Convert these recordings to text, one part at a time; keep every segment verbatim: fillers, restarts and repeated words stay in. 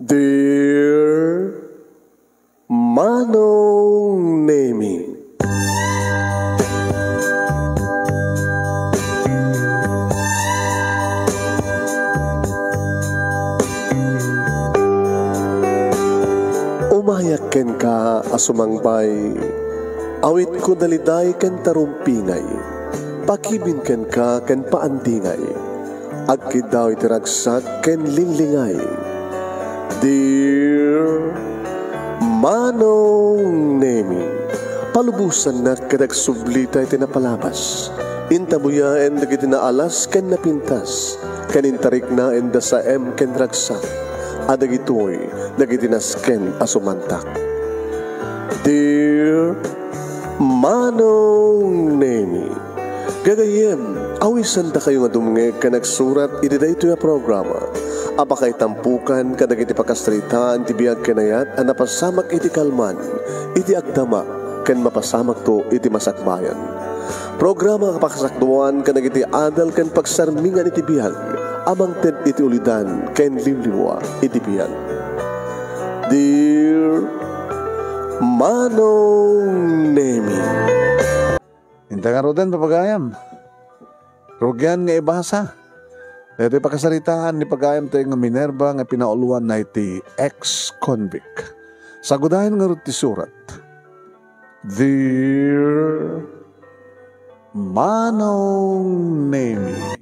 Dear Manong Nemi. Umayak kenka a sumangbay, awitko daliday ken tarumpingay, pakibin kenka ken paandingay. Agkiddaw iti ragsak ken linglingay. Dear Manong Nemi, palubosannak ket agsublita iti napalabas. Intabuyaen dagiti naalas ken napintas, ken intariknaen da saem ken ragsak, a dagitoy dagiti nasken a sumantak. Dear Manong Nemi, gagayyem, awisandakayo nga dumngeg ken agsurat iti daytoy a programa a pakaitampukan kadagiti pakasaritaan ti biag ken ayat a napasamak iti kalman, iti agdama, ken mapasamakto iti masakbayan. Programa a pakasakduan kadagiti adal ken pagsarmingan iti biag a mangted iti ulidan ken limlimua iti biag. Dear Manong Nemi. Inta ngaruden, papagayam. Rugian nga ibasa. Daytoy pakasaritaan ni pagayam tayo nga Minerva nga pinauluanna iti ex-convict. Sagudayen ngarud ti surat. Dear Manong Nemi.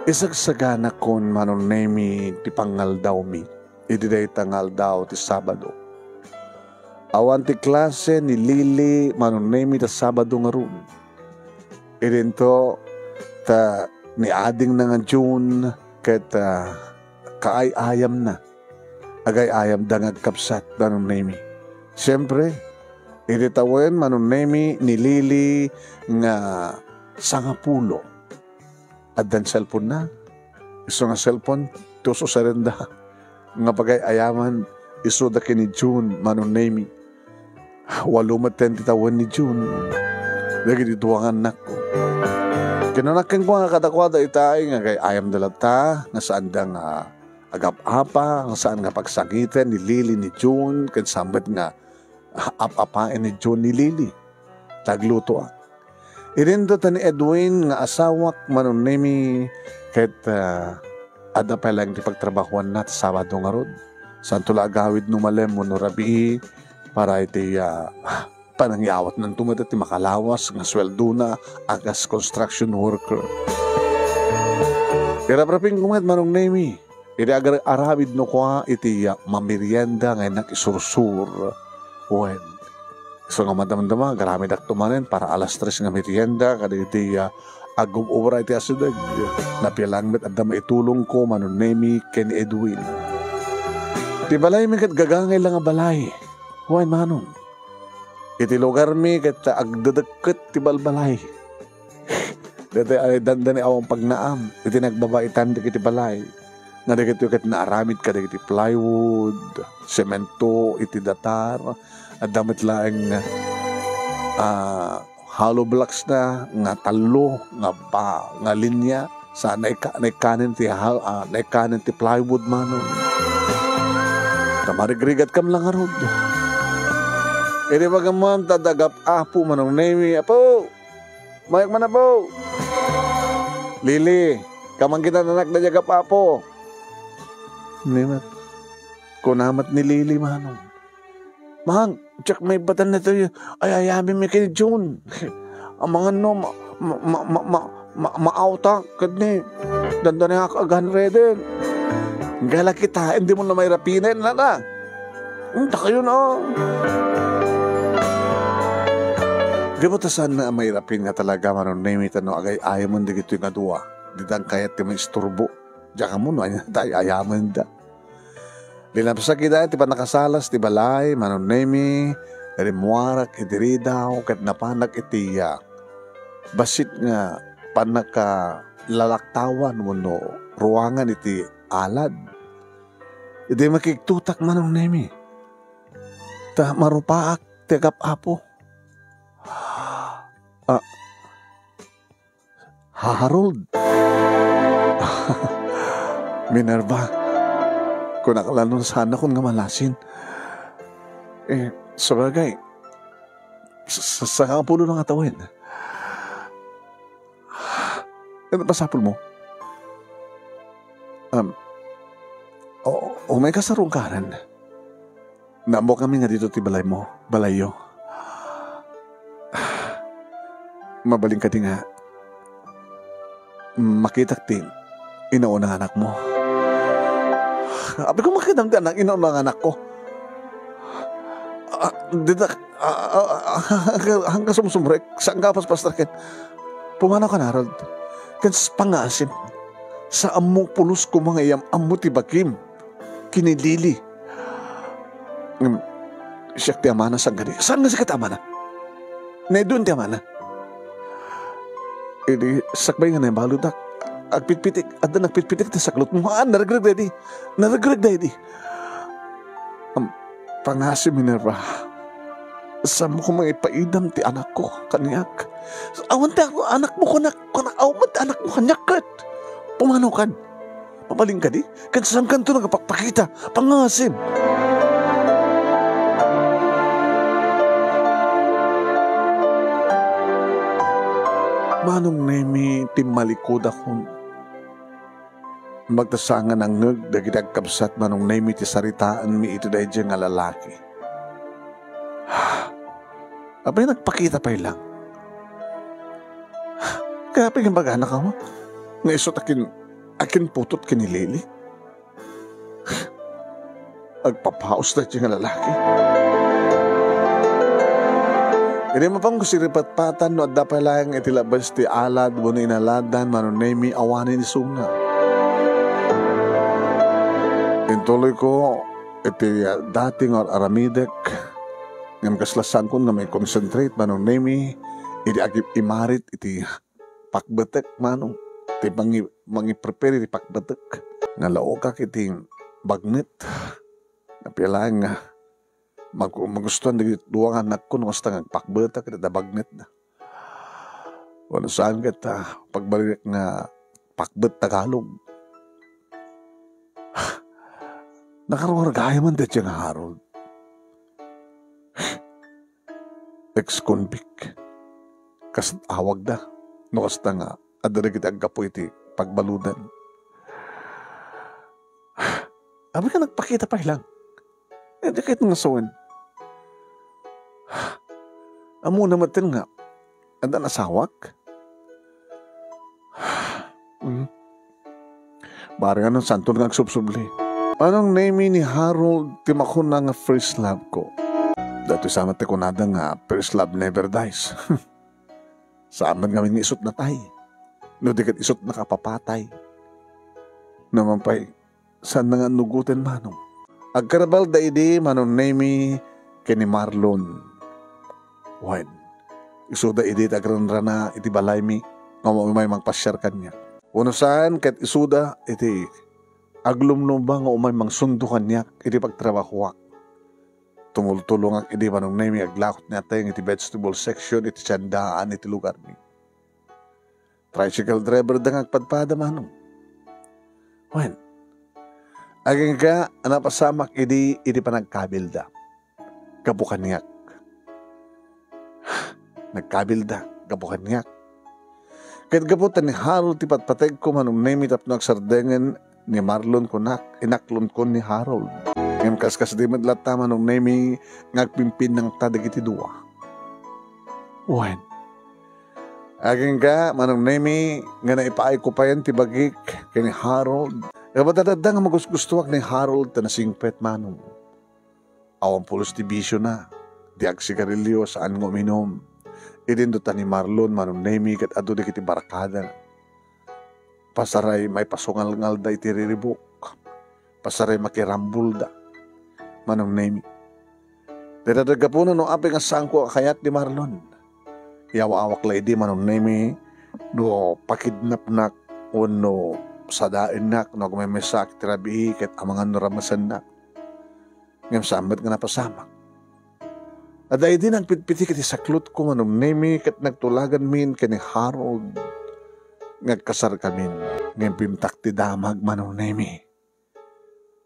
Isagsaganakon, Manong Nemi, ti pangngaldawmi iti dayta nga aldaw ti Sabado. Awan ti klase ni Lily, Manong Nemi, ta Sabado ngarud. Idinto, ta ni adingna nga June ket, ah, kaay-ayamna. Agay-ayamda nga agkabsat, Manong Nemi. Siempre, iti tawen, Manong Nemi, ni Lily nga sangapulo. Addan cellphone-na. Isu nga cellphone, ti ususerenda. Nga pagay-ayaman, isuda ken ni June, Manong Nemi. Walo metten ti tawen ni June. Dagiti dua nga annakko. Kinunana kenkuana nga kadakuada ita ay nga agay-ayamda latta, nga saanda nga agap-apa, nga saan nga pagsangiten ni Lily ni June, ken saan met nga ap-apaen ni June ni Lily. Taglutoak. Idinto ta ni Edwin nga asawak, Manong Nemi, ket, ah, adda pay laeng ti pagtrabahoanna ti Sabado ngarud. Saanto la agawid no malem wenno rabii para iti, ah, panangyawatnanto met ti makalawas nga sueldona a kas construction worker. Iraprapingko met, Manong Nemi, iti agar-, aramid no kua iti, ah, mamerienda nga innak isursur. Wen, isu nga madamdama, agaramidakto manen para alas tres nga merienda kadagiti, ah, agub-ubra iti asideg. Napia laeng met adda maitulongko, Manong Nemi, ken Edwin. Ti balaymi ket gagangay la nga balay. Wen, Manong. Iti lugarmi ket agdedekket ti balbalay. Daytoy ay dandani awan pagnaam iti nagbabaitan dagiti balay. Nga dagitoy ket naaramid kadagiti plywood, semento iti datar, adda met laeng, ah, hollow blocks na nga tallo nga ba-, nga linya. Sa naika-, naikanen ti hal-, ah, naikanen ti plywood, Manong. Ta marigrigat kam la ngarud. Idi magamman ta dagap apo, Manong Nemi, "Apo! Mayok man, Apo!" "Lili, kaman kita nanak da dagap apo." Ni met, kuna met ni Lili, Manong. "Mang, diak maibatanna toy ay-ayamem ken ni June. Amangan no ma-, ma-, ma-, ma-, ma-, ma-, maawtak ket ni dandaniak aganreden. Gala kita, dimo la mairapinen, nana. Hmm, dakayo na." Di ba ta saan na mairapin nga talaga, Manong Nemi, ta no agay-ayamen dagitoy nga dua, ditan kayat ti maisturbo. Diak ammo no ania ti ay-ayamenda. Linapsak ida iti pannakasalas ti balay, Manong Nemi, rimmuarak iti ridaw, ket napanak iti, ah, bassit nga pannakalalaktawan wenno ruangan iti alad. Idi makigtutak, Manong Nemi, ta marupaak ti agap-apo. Ah, Harold. Minerva, kunak la no saannakon nga malasin. Eh, sabagay, sa, sa, sangapulo lang a tawen. Ano pasapul mo? Um, o, umay ka sa rungkaran. Naammo kami nga dito ti balaymo, balayyo. Mabalin kadi nga makitak ti inauna nga anakmo? Abi ko makitam ti anak, inauna nga anakko. Ah, dita, ah, ah, ah, hangga, hangga sumsumrek, saan ka paspastraken? Pumanaw ka, Harold. Ken s-, pangngaasim. Sa ammong pulos koma nga iyam-ammo ti bagim. Kinilili. Ngem, siak ti amana, saan kadi? Saan nga sika ti amana? Naidun ti amana. Idi sakbay nga naibaludak, agpitpitik, adda nagpitpitik ti saklotmo. Haan, naregreg daydi. Naregreg daydi. Am, pangngaasim, Minerva. Saanmo koma nga ipaidam ti anakko kaniak? Awan ti anakmo kaniak, kaniak, awan ti anakmo kaniak ket. Pumanaw kan. Mabalin kadi? Ket saan kanto nagpakpakita? Pangngaasim. Manong Nemi, timmalikudak. Magtasangan nangngeg dagiti agkabsat, Manong Nemi, ti saritaenmi iti daydiay nga lalaki. Apay, nagpakita pay lang. Kayatmo nga ibagana koma nga isu ti akin, akinputot, kinilili? Agpapaus daytoy nga lalaki. Idi mapanko siripatpatan no adda pay laeng iti labes ti alad wenno inaladan, Manong Nemi, awanen isu nga. Intuloyko iti, ah, dati nga ar-aramidek, ngem kasla saanko nga mai-concentrate, Manong Nemi, idi agi-, imarit iti pakbetek, Manong, ti mangi-, mangi-prepare iti pakbetek. Nga laokak iti bagnet. Apay laeng nga mag-, magustuan dagiti dua nga anakko no kasta nga agpakbetak iti bagnet. Wenno saan ket, ah, pagbalinek nga pakbet Tagalog. Nakaruarga man daytoy nga Harold. Ex-convict. Kas awagda, no kasta nga adda dagiti aggapu iti pagbaludan. Apay, nagpakita pay lang. Eh, di ket nga sawen. Ammona metten nga adda asawak? Mm. Bareng no saanto nga agsubsubli. Manong Nemi, ni Harold ti makuna nga first love ko. Daytoy sa met ti kunada nga first love never dies. Saan met ngamin nga isut' natay. No di ket isut' nakapapatay. Naman pay, saan nga annugoten, Manong? Agkarbalda idi, Manong Nemi, ken ni Marlon. Wen, isuda idi ti agranrana iti balaymi nga umay mangpasiar kaniak. Wenno saan ket isuda iti aglumlumba nga umay mangsundo kaniak iti pagtrabahoak. Tumultulongak idi, Manong Nemi, aglakot ni ateng iti vegetable section iti tiendaan iti lugarmi. Tricycle driver da nga agpadpada, Manong. Wen, agingga a napasamak idi, idi panagkabilda gapu kaniak. Nagkabilda gapu kaniak. Ket gapu ta ni Harold ti patpategko, Manong Nemi, tapno agsardengen ni Marlon kunak, inaklonko ni Harold. Ngem kaskasdi met latta, Manong Nemi, nga agpimpinnangta dagiti dua. Wen, agingga, Manong Nemi, nga naipaayko payen ti bagik ken ni Harold. Gapu ta adda nga magusgustoak ni Harold ta nasingpet, Manong. Awan pulos ti bisiona, di agsigarilio, saan nga uminum. Idinto ta ni Marlon, Manong Nemi, ket adu dagiti barkada. Pasaray maipasungalngalda iti riribuk. Pasaray makirambulda, Manong Nemi. Dayta gapuna no apay nga saanko a kayat ni Marlon. Yaw-awak la idi, Manong Nemi, no pakidnapnak wenno sadaennak no agmaymaysaak iti rabii ket amangan no ramesennak. Ngem saan met nga napasamak. Adda idi nagpitpitik iti saklotko, Manong Nemi, ket nagtulaganmin ken ni Harold nga agkasarkamin. Ngem bimtak ti damag, Manong Nemi,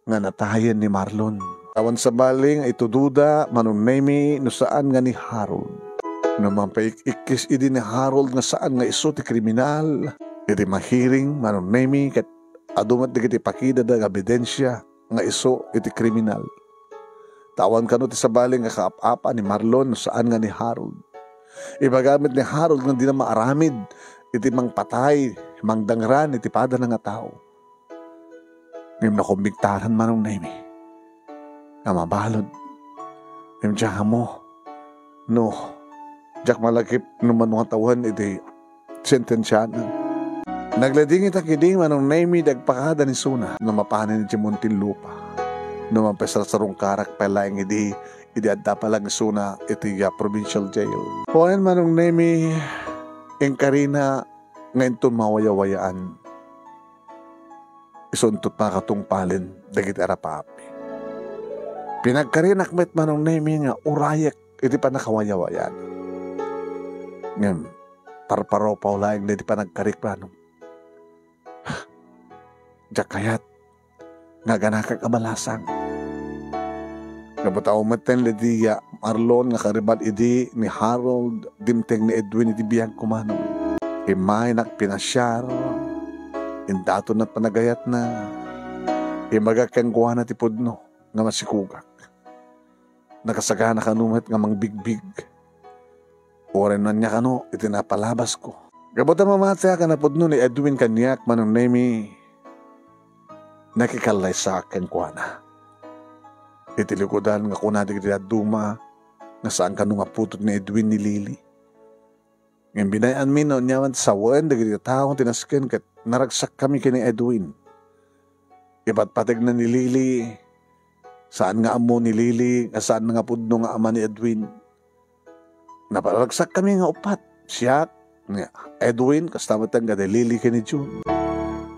nga natayen ni Marlon. Awan sabali nga itudoda, Manong Nemi, no saan nga ni Harold. No mapaik-ikkis idi ni Harold nga saan nga isu ti kriminal, iti mahearing, Manong Nemi, ket adu met dagiti pakidada nga ebidensia nga isu iti kriminal. Ta awan kano ti sabali nga kaap-apa ni Marlon no saan nga ni Harold. Ibaga met ni Harold nga dina maaramid iti mangpatay, mangdangran iti padana nga tao. Ngem nakumbiktaran, Manong Nemi, nga mabalud. Ngem diak ammo no diak malagip no mano nga tawen iti sentensianan. Nagladingitak idi, Manong Nemi, ti agpakada ni Suna no mapanen iti Muntinlupa. No mapasarsarungkarak pay laeng idi, idi adda pay laeng ni Suna iti, ah, provincial jail. Wen, Manong Nemi, inkarina nga inton mawayawayaan, isunto pakatungpalen dagiti arapaapi. Pinagkarinak met, Manong Nemi, nga urayek iti pannakawayawayaan. Ngem, parparupaw laeng daydi panagkarik, Manong. Diak kayat nga aganakak a balasang. Nabutaw met ten Lydia Marlon nga karibal idi ni Harold, dimteng ni Edwin iti biag ko, Manong. Immayak pinasiar, indaton met panagayatna. Imbagak kenkuana ti pudno nga masikugak. Nakasagana kano met nga mangbigbig. Uray no ania kano iti napalabasko. Gapu ta mamatiak a napudno ni Edwin kaniak, Manong Nemi, nakikallaysaak kenkuana. Iti likudan nga kuna dagiti dadduma nga saan kano nga putot ni Edwin ni Lily. Ngem binay-anmi no aniaman ti sawen dagiti tao ti nasken ket naragsakkami ken ni Edwin. Ipatpategna ni Lily, saan nga ammo ni Lily nga saan nga pudno nga ama ni Edwin. Naparagsakkami nga uppat, siak, ni Edwin, kasta met kadi Lily ken ni June.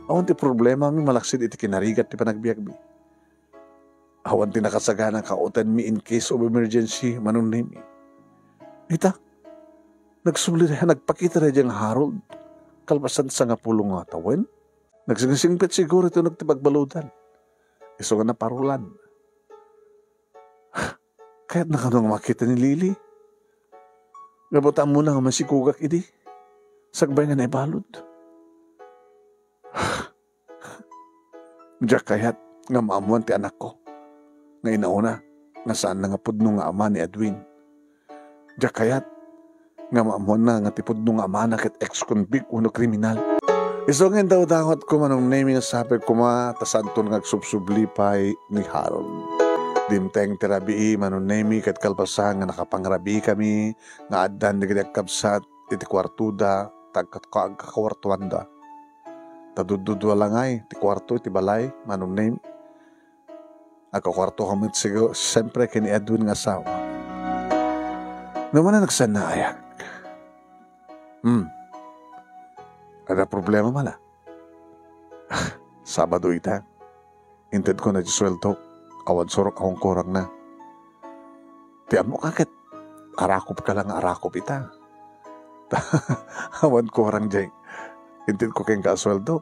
Awan ti problemami malaksid iti kinarigat ti panagbiagmi. Awan ti nakasagana kautanmi in case of emergency, Manong Nemi. Ita, nagsubli, nagpakita daydiay nga Harold kalpasan sangapulo nga tawen. Nagsingsingpet siguro iti uneg ti pagbaludan. Isu nga naparulan. Kayatna kano nga makita ni Lily? Gapu ta ammona nga masikugak idi, sakbay nga naibalud. Diak kayat nga maammuan ti anakko nga inauna nga saanna nga pudno nga ama ni Edwin. Diak kayat nga maammuanna nga ti pudno nga amana ket ex-convict wenno kriminal. Isu nga indawdangatko, Manong Nemi, nga sapay koma ta saanto nga agsubsubli pay ni Harold. Dimteng ti rabii, Manong Nemi, ket kalpasan nga nakapangrabiikami nga addan dagiti agkabsat iti kuartoda, ta agka-, agkakuartuanda. Ta duddudua la ngay ti kuarto iti balay, Manong Nemi. Agkakuartoka met sigo-, siempre ken ni Edwin nga asawa. No, mana nagsannaayag. Hmm. Adda problema man a. Sabado ita. Intedko na ti sueldo. Awan surok, awan kurangna. Ti ammok a ket arakop ka lang nga arakop ita. Awan kurang jay. Intedko kenka a sueldo.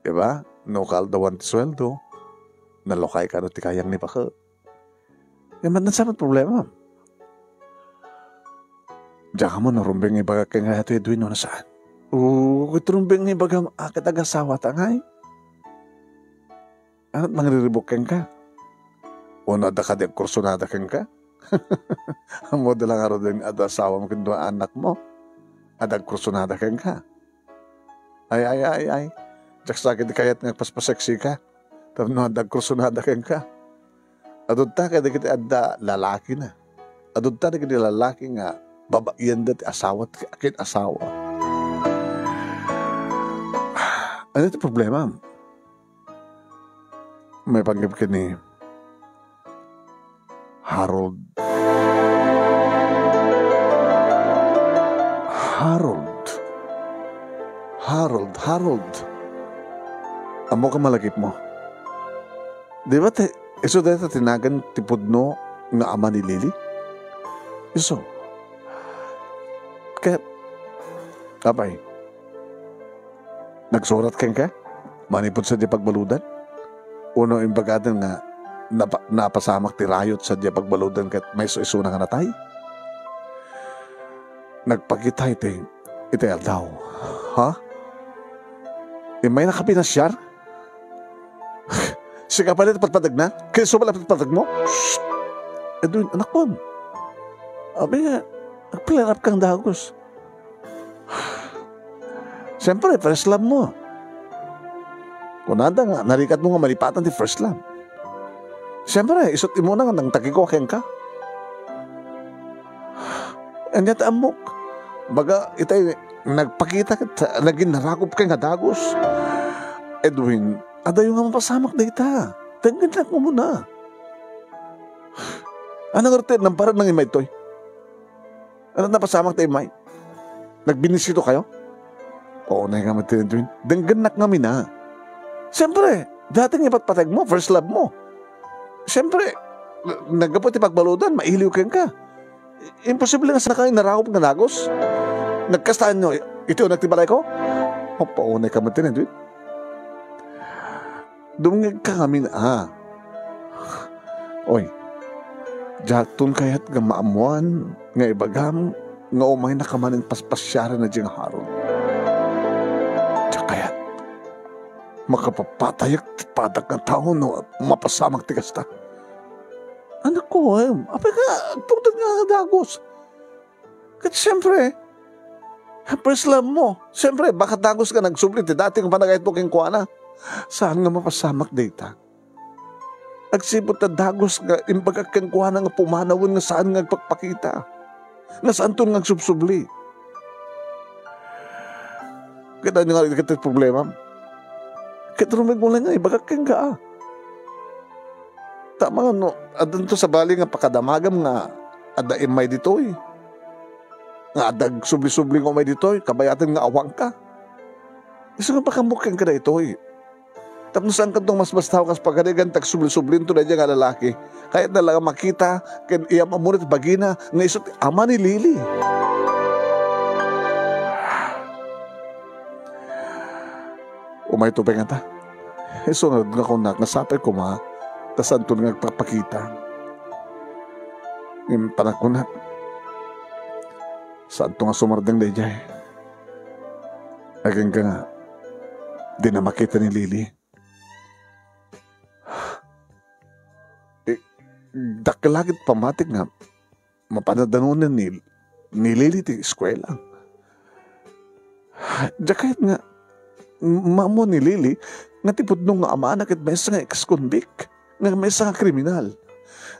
Diba? No kaaldawan ti sueldo, nalukay kano ti kayang ni baket. Ngem adda sa met problema. Diak ammo no rumbeng nga ibagak kenka daytoy, Edwin, wenno saan. O, ket rumbeng nga ibagam a ket agasawata ngay? Ania ti mangriribuk kenka? Wenno adda kadi agkursunada kenka? Ammod la ngaruden nga adda asawam ken dua annakmo? Adda agkursunada kenka? Ay, ay, ay, ay. Diak sa ket kayat nga agpaspaseksika tapno adda agkursunada kenka. Adunta kadagiti adda lalakina. Adunta dagiti lalaki nga babaeanda ti asawa ken asawa. Ania ti problema? Maipanggep ken ni Harold. Harold. Harold, Harold. Ammok a malagipmo. Di ba ti, isu dayta ti nagan ti pudno nga ama ni Lily? Isu. Ket, apay, nagsurat kenka manipud sadiay pagbaludan? Wenno imbagaten nga napa-, napasamak ti rayot sadiay pagbaludan ket maysu-isuna nga natay? Nagpakita iti, iti aldaw. Ha? Immaynaka pinasiar? Sika pay ti patpategna? Ken isu pay ti patpategmo? Shh! Edwin, anakon. Abi nga, agpalirap kang dagus. Siyempre, first love mo. Kunada nga, narikatmo nga malipatan ti first love. Siyempre, isu't imuna nga nangtakigko kenka. Ania ti ammok? Baga, itay, nagpakita ket naging narakop kay nga dagus. Edwin, adayo nga mapasamak dayta. Denggennak umuna. Ania ngarud ti namparan nang immay ditoy? Ania napasamak ti immay? Nagbinisito kayo? Oo, nay nga, Edwin. Denggennak ngamin a. Siyempre, dayta nga ipatpateg mo, first love mo. Siyempre, naggapu ti pagbaludan, mailiw kenka. Imposible nga saan ka narakop nga dagus. Nagkastaanyo, iti uneg ti balayko? Mapaunay ka met, Edwin. Dumngegka ngamin a. Oy, diakton kayat nga maammoan nga ibagam nga umaynaka manen paspasiaren idiay nga harod. Diak kayat. Makapapatayak ti padak nga tao no mapasamak ti kasta. Anakko, em, apay ka agtungtad nga dagus? Ket siyempre, first love mo. Siyempre, baka dagus nga nagsubli ti dati nga panagayatmo kenkuana. Saan nga mapasamak dayta? Agsipud ta dagus nga imbagak kenkuana nga pumanawen nga saan nga agpakpakita. Nga saanton nga agsubsubli. Ket ania nga ket ti problema? Ket rumbeng mo laeng nga ibagak kenka a. Tama nga no, addanto sabali nga pakadamagam nga adda immay ditoy. Nga adda agsubli-subli nga umay ditoy, kabayaten nga awanka. Isu nga pakaammoak kenka daytoy. Tapno saankanto nga masbastaw kas pagarigan ti agsubli-sublinto daydiay nga lalaki. Kayatna la nga makita ken iyam-ammona ti bagina nga isu ti ama ni Lily. Umayto pay ngata. Isu nga, nga kunak nga sapay koma ta saanto nga agpakpakita. Ngem panagkunak, saanto nga sumardeng daydiay. Agingga nga, dina makita ni Lily. Eh, dakkel la ket pammatik nga mapan a danonen ni, ni Lily ti eskuela. Diak kayat nga, m-, maammo ni Lily nga ti pudno nga amana ket maysa nga ex-convict, nga maysa nga kriminal.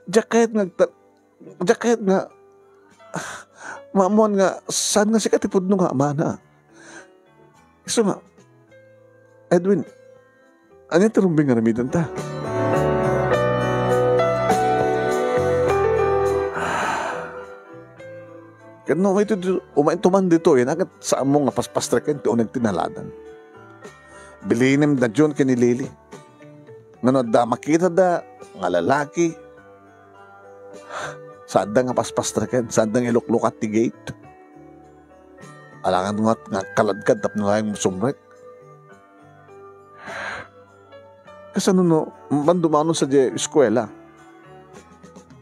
Diak kayat nga agta-, diak kayat nga, ah, maammoan nga saan nga sika ti pudno nga amana. Isu nga, Edwin, ania ti rumbeng nga aramidenta? Ket no umayto, umayto man ditoy, ania ket saanmo nga paspastreken ti uneg ti naladan? Bilinem daydiay ken ni Lily. Ngano adda makitada nga lalaki, saanda nga paspastreken, saanda nga iluklukat ti gate. Alangan nga, nga kaladkad tapno laeng sumrek. Kasano no, man dumano sadiay eskuela?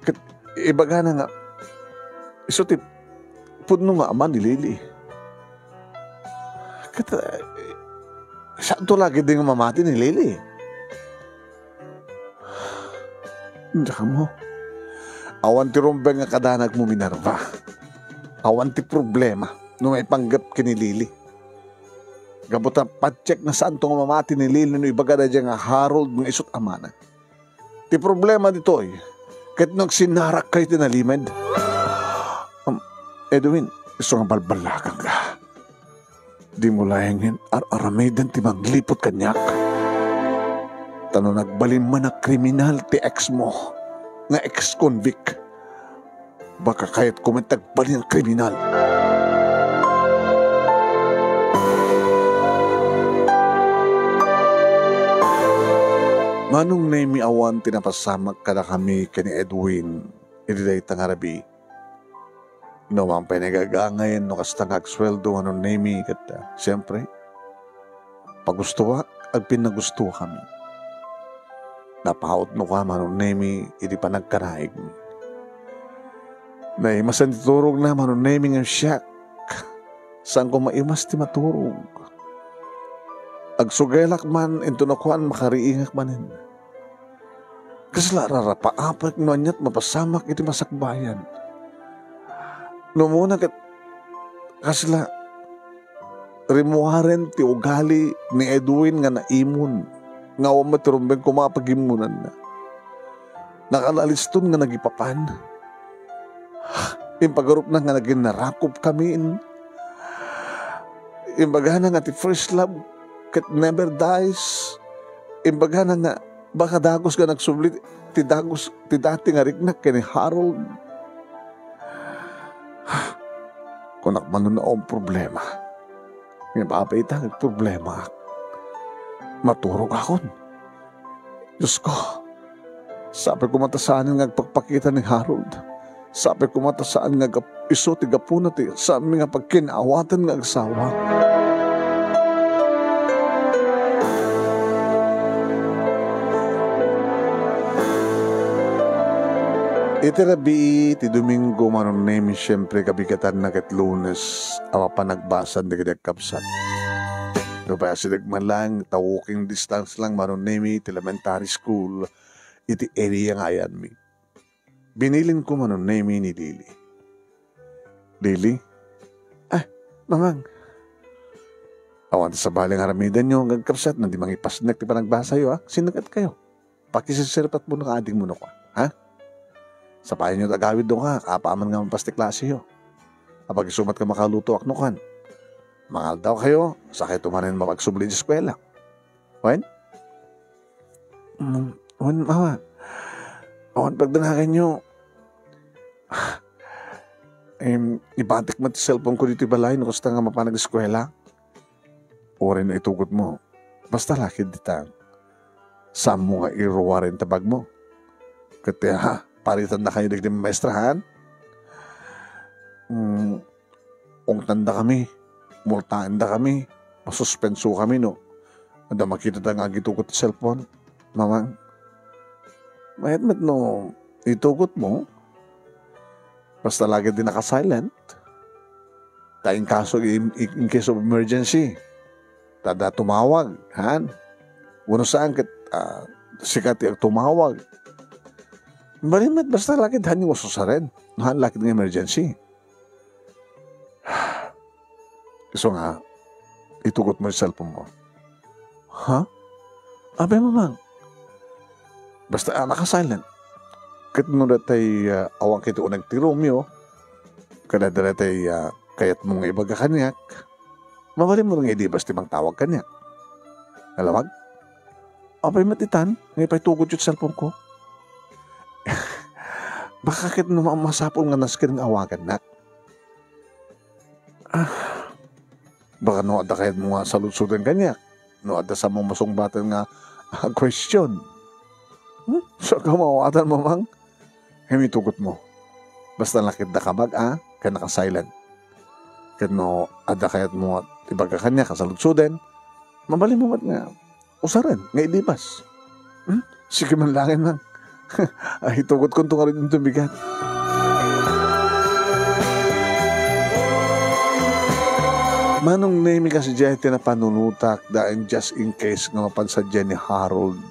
Ket ibagana nga, isu ti pudno nga ama ni Lily. Ket, eh, saanto la ketdi nga mamati ni Lily? Diak ammo. Awan ti rumbeng nga kadanagmo, Minerva. Awan ti problema no maipanggep ken ni Lily. Gapu ta patiek nga saanto nga mamati ni Lily no ibaga daydiay nga Harold nga isu't amana. Ti problema ditoy, ket no agsinnarakkayo ti nalimed. Um, Edwin, isu nga balballakangka. Dimo laengen ar-aramiden ti mangliput kaniak. Ta no nagbalin man a kriminal ti ex mo, nga ex-convict, baka kayatko met ti agbalin a kriminal. Manong Nemy, awan ti napasamak kadakami ken ni Edwin iti dayta nga rabii. No, man pay nagagangay no kasta nga agsueldo, Manong Nemi, ket, ah, siempre, pagustoak, agpinnagustoakami. Napautnoka, Manong Nemi, iti panagkanaigmi. Naimasen ti turogna, Manong Nemi, ngem siak, saanko maimas ti maturog. Agsugelak man, inton nakuan, makariingak manen. Kasla rarapaapek no aniat mapasamak iti masakbayan. No umuna ket kasla rimmuaren ti ugali ni Edwin nga naimon, nga awan met rumbeng koma a pagimmonanna. Nakalaliston nga nagipapan. Impagarupna nga nagin narakop kami. Imbagana nga ti first love ket never dies. Imbagana nga baka dagus nga nagsubli ti dagus ti dati nga riknak ken ni Harold. Kunak man no awan problema. Ngem apay ita nga problemaak. Maturogakon. Diosko, sapay koma ta saanen nga agpakpakita ni Harold. Sapay koma ta saan nga gap-, isu ti gapuna ti saanmi nga pagkin-awatan nga agsawa. Iti rabii ti Domingo, Manong Nemi, siyempre, kabigatanna ket Lunes a mapan nagbasan dagiti agkabsat. Nupay asideg man lang, ta walking distance lang, Manong Nemi, ti elementary school, iti area nga ayanmi. Binilinko, Manong Nemi, ni Lily. Lily? Ah, Mamang. Awan ta sabali nga aramidenyo nga agkabsat, no di mangipasnek ti panagbasayo, ha? Sinnegat kayo. Pakisirserpat mo no adingmo no kua, ha? Sapayanyo ti agawid no ka, apaman nga mapas ti klaseyo. Apag-isu met nga makalutoak no kuan. Mangaldaw kayo, sakay tumanen mapagsubli di eskuela. Wen? Mm, wen, Mama. Awan pagdanaganyo. Em, ibatik met ti cellphone ko ditoy balay no kasta nga mapan nag-eskuela. Uray no itugot mo, basta lakid ditan. Saanmo nga iruaren ta bag mo. Ket ti, ha, paritannakayo dagiti maestra, han? Mm, ungtandakami, multaendakami, masuspensokami no adda makitata nga agitugot ti cellphone, Mamang. Mayat met no itugot mo, basta lakid di naka-silent. Ta in kaso, in, in case of emergency, ta adda tumawag, han? Wenno saan ket, ah, sika ti agtumawag. Bali met, basta lakid han yung ususaren. No han lakid nga emergency. Isu nga, itugot mo yung cellphone mo. Ha? Apay, Mamang. Basta, ah, naka-silent. Ket no datay, ah, awan kiti uneg ti Romeo, kada datay, ah, kayat mo nga ibaga kaniak, mabalin mo nga idibas ti mangtawag kaniak. Nalawag? Apay met itan, nga ipaitugot yung cellphone ko? Baka ket no ma-, masapul nga nasken nga awagannak. Ah, baka no adda kayat mo nga saludsoden kaniak, no adda sa mo masungbatan nga, ah, question. Hmm? So, kamawatan, Mamang? Ngem itugot mo. Basta lakid da kabag, ah, ken naka-silent. Ken no adda kayat mo nga ibaga kaniak a saludsoden, mabalin mo met nga usaren nga idibas. Hmm? Sige man laeng, Mang. Ay, tugot ko ngarud inton bigat. Manong Nemi, kasi diay ti napanunotak, daan just in case nga mapan sadiay ni Harold.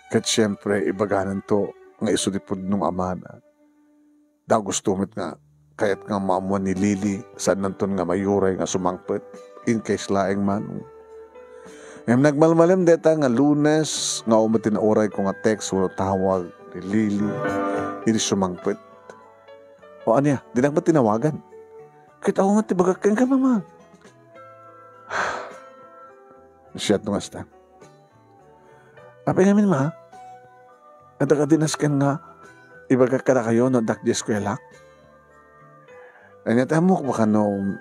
Ket siempre, ibagananto nga isu ti pudno nga amana. Dagus to met nga kayat nga maammuan ni Lily, saannanton nga mayuray nga sumangpet, in case laeng man. Ngem nagmalmalem dayta nga Lunes nga awan met ti nauray ko nga text wenno tawag ni Lily, idi sumangpet. O ania, dinak met tinawagan. Ket awan met ti bagak kenka, Mamang. Siak no kasta. Apay ngamin, Ma? Adda kadi nasken nga ibagak kadakayo no addak di eskuela? Ania ti ammok, baka no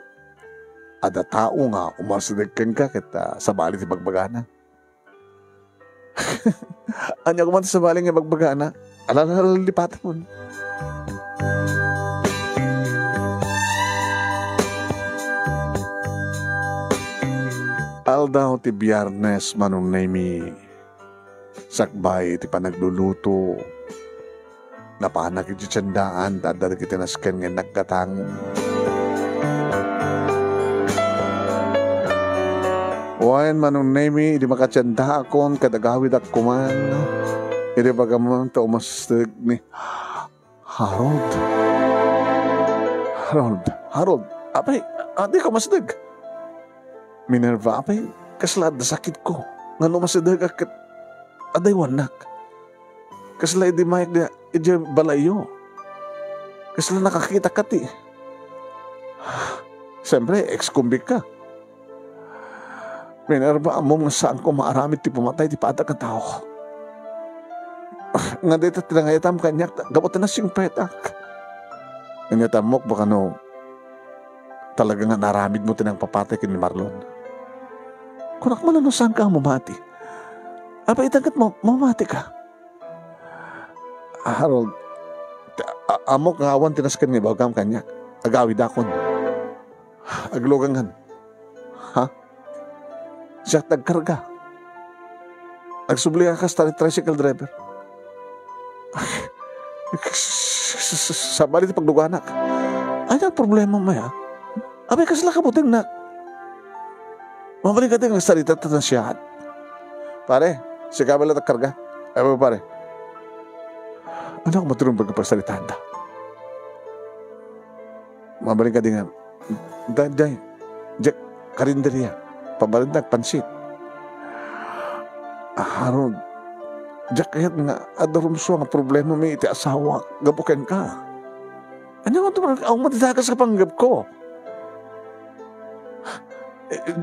adda tao nga umarsideg kenka ket, ah, sabali ti bagbagana. Ania koma ti sabali nga bagbagana? Alala, lipatan mo. Aldaw ti Biyernes, Manong Nemi, sakbay ti panagluluto, napanak iti tiendaan ta adda dagiti nasken nga innak gatangem. Wen, Manong Nemi, idi makatiendaakon ket agawidak koman, idi bagamon ta umasdeg ni Harold. Harold, Harold, apay, a, dika umasdeg. Minerva, apay, kasla adda sakitko. Ngano umasdegak ket adda aywannak. Kasla idi mayak di, idiay balayyo. Kasla nakakitak kadi. Siyempre, ex-convict ka. Minerva, ammom nga saanko maaramid ti pumatay ti padak a tao. Nga dayta ti nangayatam kaniak, gapu ta nasingpetak. Ania ti ammok, baka no, talaga nga naaramidmo ti nangpapatay ken ni Marlon. Kunak man no saanka a mamati. Apay ita ket ma-, mamatika. Harold, a-, ammok nga awan ti nasken nga ibagam kaniak. Agawidakon. Aglugangan. Ha? Siak ti agkarga. Agsubli a kas tri-, tricycle driver. Sabali ti pagluganak. Ania ti problemam aya? Apay, kasla kabutengnak. Mabalin kadi nga agsarita ta siak. Pare, sika bala ti agkarga. Ay, pare. Ania koma ti rumbeng nga pagsaritaanda? Mabalin kadi nga, da-, da-, diak karinderia. Pabalinda pansit. Harold, diak kayat nga adda rumsua nga problemami iti asawak gapu kenka. Ania nga tumang-, awan met ti dakes a panggepko. Eh, eh,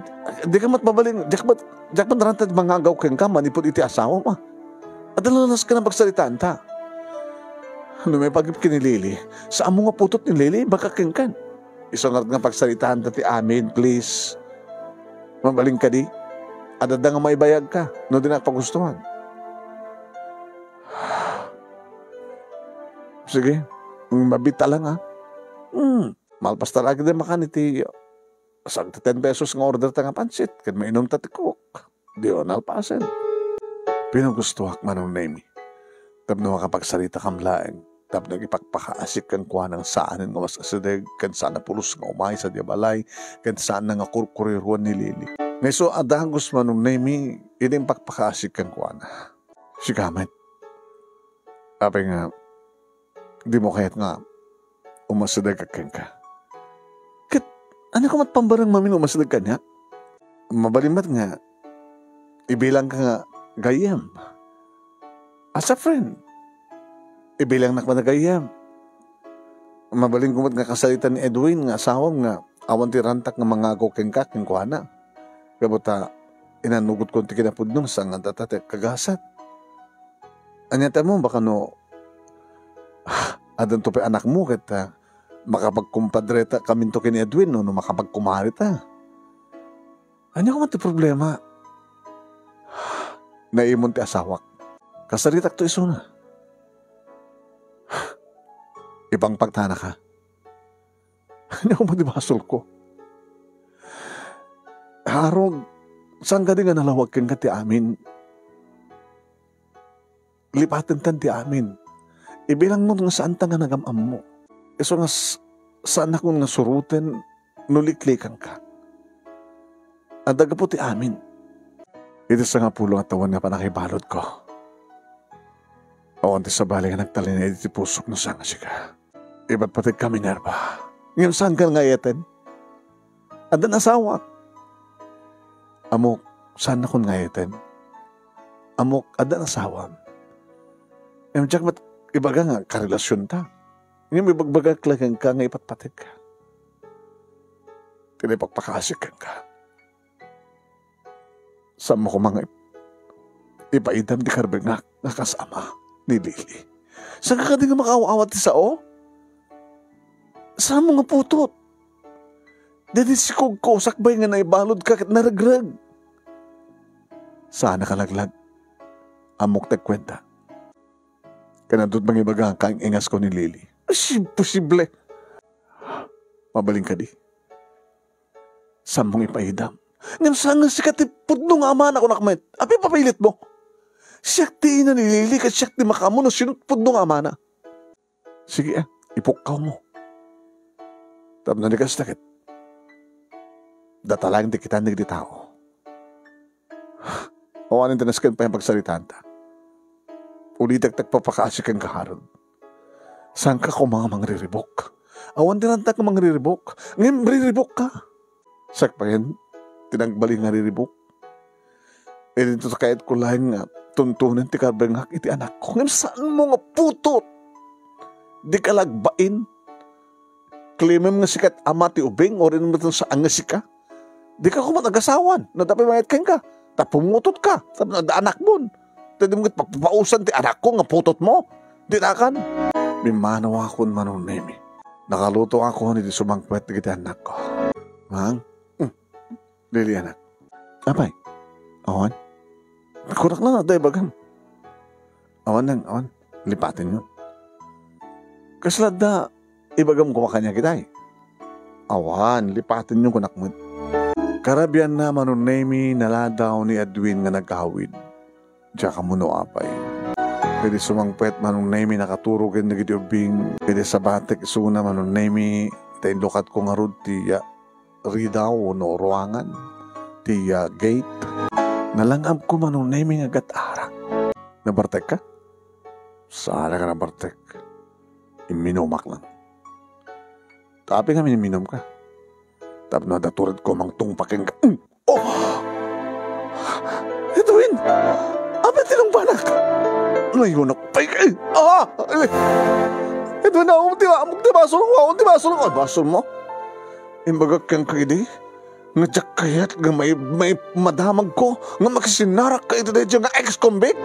dika met mabalin, diak met, diak met naranta ti mangagaw kenka manipud iti asawam, a. Adda la nasken a pagsaritaanta. No maipaagip ken ni Lily, saanmo nga putot ni Lily, baka kenkan. Isu ngarud nga pagsaritaanta ti amin, please. Mabalin kadi, adda nga maibayagka, no dinak pagustuhan. Sige, mabiit lang, a. Hmm, malpas ta lagi ti makan iti sagta ten pesos nga order ta nga pansit, ken mainum ta ti Coke. Diyo nalpasen. Pinagustoak, Manong Nemi, tapno makapagsaritakam laeng, tapno ipakpakaasik kenkuana nga saanen nga umas-asideg, ken saan a pulos nga umay sadiay balay, ken saan nga kurkuriruan ni Lily. Nga isu a dagus, Manong Nemi, idi impakpakaasik kenkuana. Sika met. Apay nga, dimo kayat nga umasideg kenka? Ket, ania koma ti pambarang mamin umasideg kaniak? Mabalin met nga, ibilangka nga gayyem. As a friend, ibilangnak met a gayyem. Mabalin koma met nga kasarita ni Edwin nga asawam nga awan ti rantak nga mangagaw kenka kenkuana. Gapu ta, inanugotkon ti kinapudno, saan nga adda ti agkagasat. Ania ti ammom, baka no, addanto pay anakmo ket, ah, makapagkumpadreta kaminto ken ni Edwin, no, no makapagkumarita. Ania koma ti problema? Naimon ti asawak. Kasaritakto isuna. Ipangpagtanaka. Ania koma ti basolko? Harold, saan kadi nga nalawag kenka ti amin? Lipatentan ti amin. Ibilangmo nga saanta nga nagam-ammo. Isu nga s-, saannakon nga suroten no liklikanka. Adda gapu ti amin. Iti sangapulo nga tawen nga pannakabaludko, awan ti sabali nga nagtalinaed iti pusok no saan nga sika. Ipatpategka, Minerva. Ngem saanka nga ayaten? Addan asawak. Ammok, saannakon nga ayaten. Ammok, addan asawam. Ngem diak met ibaga nga karelasionta. Ngem ibagbagak la kenka nga ipatpategka. Ti naipakpakaasik kenka. Saanmo koma nga ip-, ipaidam ti karbengak nga kas ama ni Lily. Saanka kadi nga makaaw-awat ti sao? Saanmo nga putot? Daydi sikogko, sakbay nga naibaludka ket naregreg. Saan a kalaglag. Ammok ti agkuenta. Kanadu't mangibaga nga kaing-ingasko ni Lily. Imposible! Mabalin kadi. Saanmo nga ipaidam Ngem saan nga sika ti pudno nga amana, kunak met. Apay papailitmo? Siak ti ina ni Lily ket siak ti makaammo no sino ti pudno nga amana. Sige, ah, ipukkawmo. Tapno di kasta ket, data laeng ti kitan dagiti tao. Awanen ti nasken pay a pagsaritaanta. Ulitek ti agpapakaasi kenka, Harold. Saanka koma nga mangriribuk. Awan ti rantak nga mangriribuk. Ngem riribukka. Sakbayan ti nagbalin nga riribuk. Idinto kayatko laeng nga tuntunen ti karbengak iti anakko. Ngem saanmo nga putot. Dika la agbain. Claimem nga sika ti ama ti ubing, uray no saan nga sika. Dika koma agasawan, no adda pay mayat kenka. Ta pumutotka, tapno adda anakmon. Ta dimo ket pagpapausan ti anakko nga putotmo. Dinakan. Bimmanawakon, Manong Nemi. Nakalutongakon iti sumangpet dagiti annakko. Mang? Mm. Lily, anak. Apay? Awan? Kunak lang adda ibagam. Awan lang, awan. Lipatenyo. Kasla adda ibagam koma kaniak itay? Awan, lipatenyo, kunak met. Karabianna, Manong Nemi, naladaw ni Edwin nga nag-awid. Diak ammo no apay. Idi sumangpet, Manong Nemi, nakaturog ken dagiti ubbing. Idi sabatek isuna, Manong Nemi, ta inlukatko ngarud ti, ah, ridaw wenno ruangan, ti, ah, gate. Nalang-abko, Manong Nemi, nga agat-arak. Nabartekka? Saan a nabartek. Imminumak lang. Ta apay ngamin imminumka? Tapno adda turedko mangtungpa kenka. Mm! Oh! Edwin! Apay ti tungpanak? Nayunak pay kay. Ah! Edwin, awan ti, awan ti basolko, awan ti basolko. Ay, basolmo? Imbagak kenka idi nga diak kayat nga mai-, mai-, madamagko nga makisinarakka iti daydiay nga ex-convict.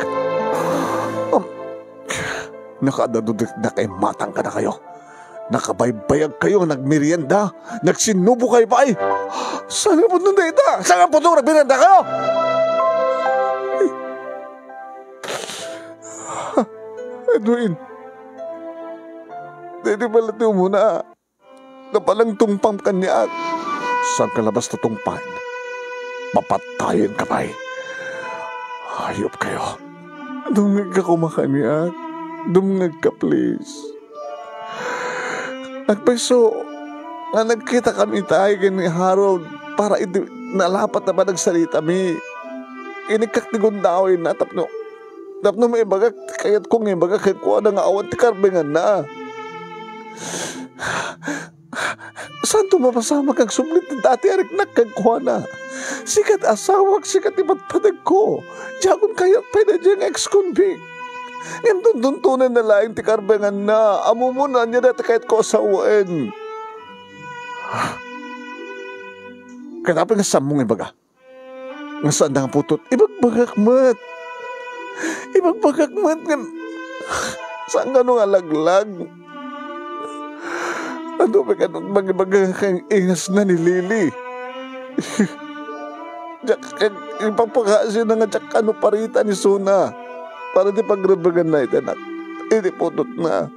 Um, nakaadado da kay matang kadakayo. Nakabaybayag kayo nga nagmerienda, nagsinubo kayo pay. Saan nga pudno dayta? Saan nga pudno nga nagmerienda kayo? Edwin, daydi pala ti umuna. Napalang tungpam kaniak. Saan ka labas ta tungpaen? Papatayen ka pay. Hayop kayo. Dumngeg ka koma kaniak. Dumngeg ka, please. Agpayso nga nagkita kami itay ken ni Harold para iti nalapat a panagsaritami. Inikkak ti gundaway na tapno, tapno maibagak ti kayatko nga ibaga kenkuana nga awan ti karbenganna. Saanto mapasamak nga agsubli ti dati a riknak kenkuana? Sika ti asawak, sika ti padpadagko. Diakon kayat pay daydiay nga ex-convict. Ngem tuntuntonenna laeng ti karbenganna. Ammom no ania dayta kayatko a sawen. Ket apay nga saanmo nga ibaga nga saanda nga putot? Ibagbagak met. Ibagbagak met ngem saan kano nga alaglag? Adu pay kano mangibaga ken ingasna ni Lily? Diak ipapakaasina nga diak kano paritan isuna para ti pagrebenganna iti anak, iti putotna.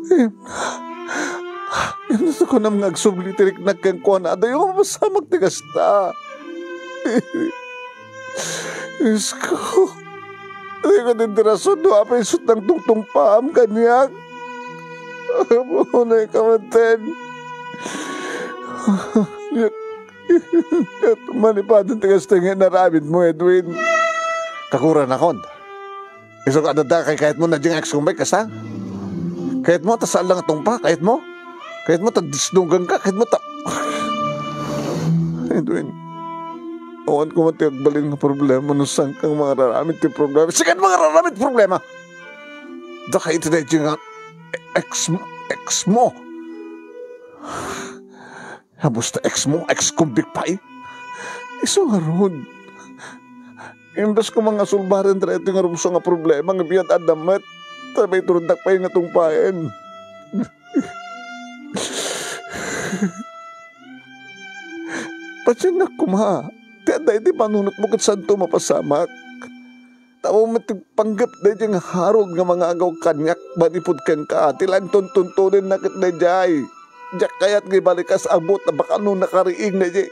Ngem, ngem no kunam nga agsubli ti riknak kenkuana, adayo mapasamak ti kasta. Diosko, dika ti rason no apay isut' nangtungtungpaam kaniak. Apo, unay ka manen. Ket maipapan ti kasta nga inaramidmo, Edwin. Kakuranakon. Isu nga adda kay kayatmo na daydiay nga ex-convict, kasta? Kayatmo ta saan lang a tungpa? Kayatmo? Kayatmo ta disnuganka? Kayatmo ta, Edwin, awan koma ti agbalin nga problema no saan kang mangararamid ti problema. Sika ti mangararamid ti problema! Dakayo iti daydiay nga ex, ex mo. Abus ta ex mo, ex-convict pay. Isu ngarud, imbes koma nga sulbaren daytoy nga rumsua nga problema nga bigat adda met, ta maiturognak pay nga tungpaen. Pasiennak koma, ti adda iti panunotmo ket saanto mapasamak. Tapno met ti panggep daydiay nga Harold nga mangagaw kaniak manipud kenka, ti laeng tuntuntonenna ket daydiay. Diak kayat nga ibalikas a buot a baka no nakariing daydiay.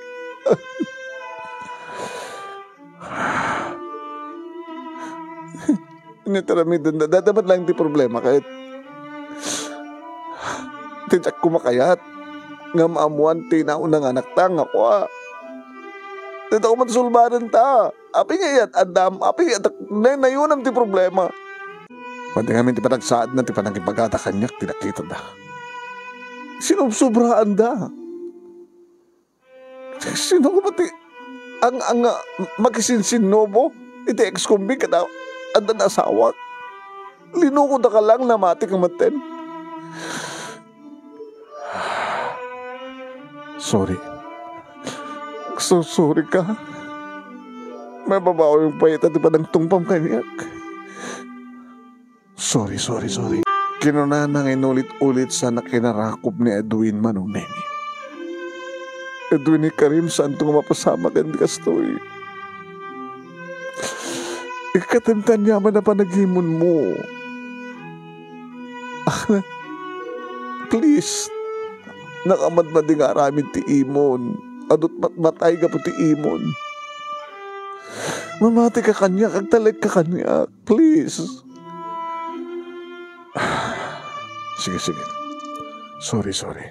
Ania ti aramidenda? Dayta met laeng ti problema ket ti diak koma kayat nga maammoan ti nauna nga anakta nga kua. Dayta koma ti sulbadenta. Apay nga iyat-addam, apay nga iyat-, nay-, nayunam ti problema. Pati ngamin ti panagsaadna ti panangibagada kaniak ti nakitada. Sinubsobraanda. Sino koma ti ang, ang, ah, makisinsinnubo iti ex-convict ket a-, addan asawak? Linukodaka lang, namatik metten. Sorry. So, sorry ka. Mababawi pay ita ti panagtungpam kaniak. Sorry, sorry, sorry. Kinunana nga inulit-ulit sana kinarakop ni Edwin, Manong Nemi. Edwin, ni Karim, saanto nga mapasamak ken kastoy. Ikkatem ti aniaman a panagimonmo. Please, nakamadmadi nga aramid ti imon. Adut matmatay gapu ti imon. Mamatika kaniak, agtalekka kaniak. Please. Sige, sige. Sorry, sorry.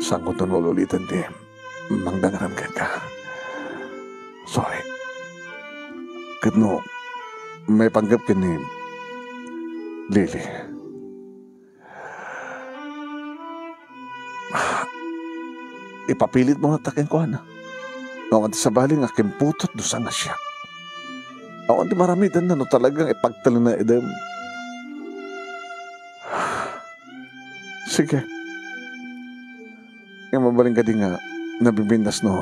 Saanko ton ululitan ti mangdangaram kenka. Sorry. Ket no maipanggep ken ni Lily, ipapilitmo latta kenkuana. Awan ti sabali nga kimputotdo sa nga siak. Awan ti maramidenna no talagang ipagtalinaedem. Sige. Nga mabalin kadi nga nabibindas no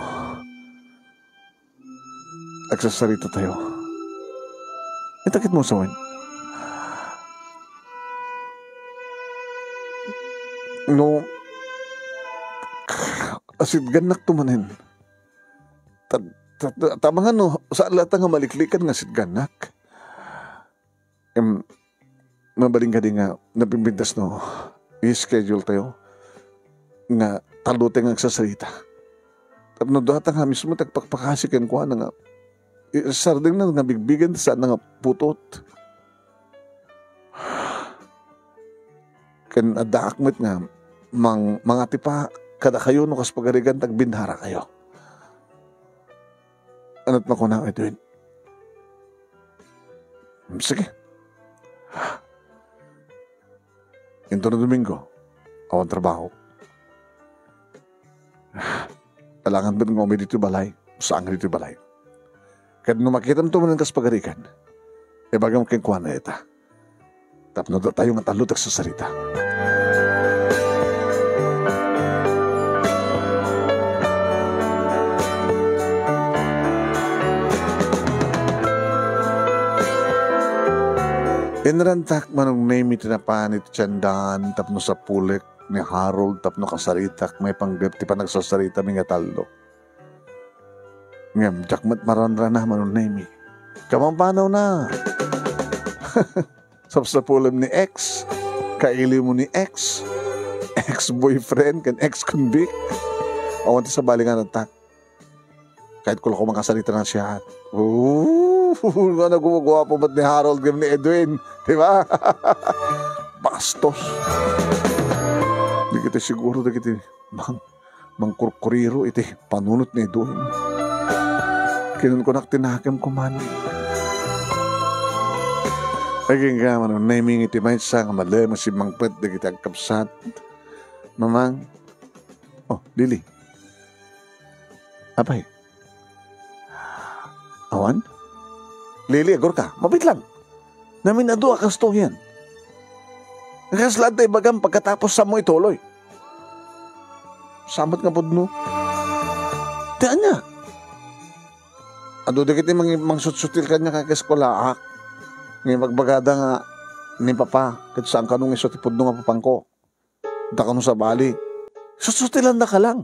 agsasarita tayo. Itakit mo sa wen. No, asidgannak to manen. Ta, ta, ta, tama nga no, saan latta nga maliklikan nga asidgannak. Em, mabalin kadi nga napimpintas no i-schedule tayo nga tallo tayo nga agsasarita. Tapno dua ta nga mismo ti agpakpakasi kenkuana nga, eh, sardengna nga bigbigen ta saan nga putot. Ken addaak met nga mang-, mangatipa kadakayo no kas pagarigan ta agbindarakayo. Ania't makunak, Edwin? Hmm, sige. Inton Domingo, awan trabaho. Alangan met nga umay ditoy balay, saan nga ditoy balay. Ket no makitamto manen kas pagarigan, ibagam kenkuana ita. Tapno datayo nga tallo ti agsasarita. Inrantak, Manong Nemi, ti napan iti tiendan tapno sapulek ni Harold tapno kasaritak maipanggep ti panagsasarita mi nga tallo. Ngem diak met maranrana, Manong Nemi. Kapampanuenna. Sapsapulem ni ex, kailiwmo ni ex, ex-boyfriend, ken ex-convict. Awan ti sabali nga natak. Kahit kula ko makasarita na siya. Ooh, nga naguguwapo met ni Harold ngem ni Edwin. Di ba? Bastos. Di kita siguro, di kita mang-, mangkurkuriro iti panunot ni Edwin. Kinunkunak ti nakemko man. Agingga, Manong Nemi, iti maysa nga malem a simmangpet dagiti agkabsat. Mamang. Oh, Lily. Apay? Awan? Lily, agurka. Mabitlang. Namin adu a kastoyen. Kasla adda ibagam pagkatapos samo ituloy. Samat nga pudno. Ti ania? Adu dagiti mang-, mangsutsutil kaniak iti eskulaak. Nga ibagbagada nga ni Papa, ket saan kano nga isu ti pudno nga papangko. Da kano sabali. Sutsutilanda ka lang.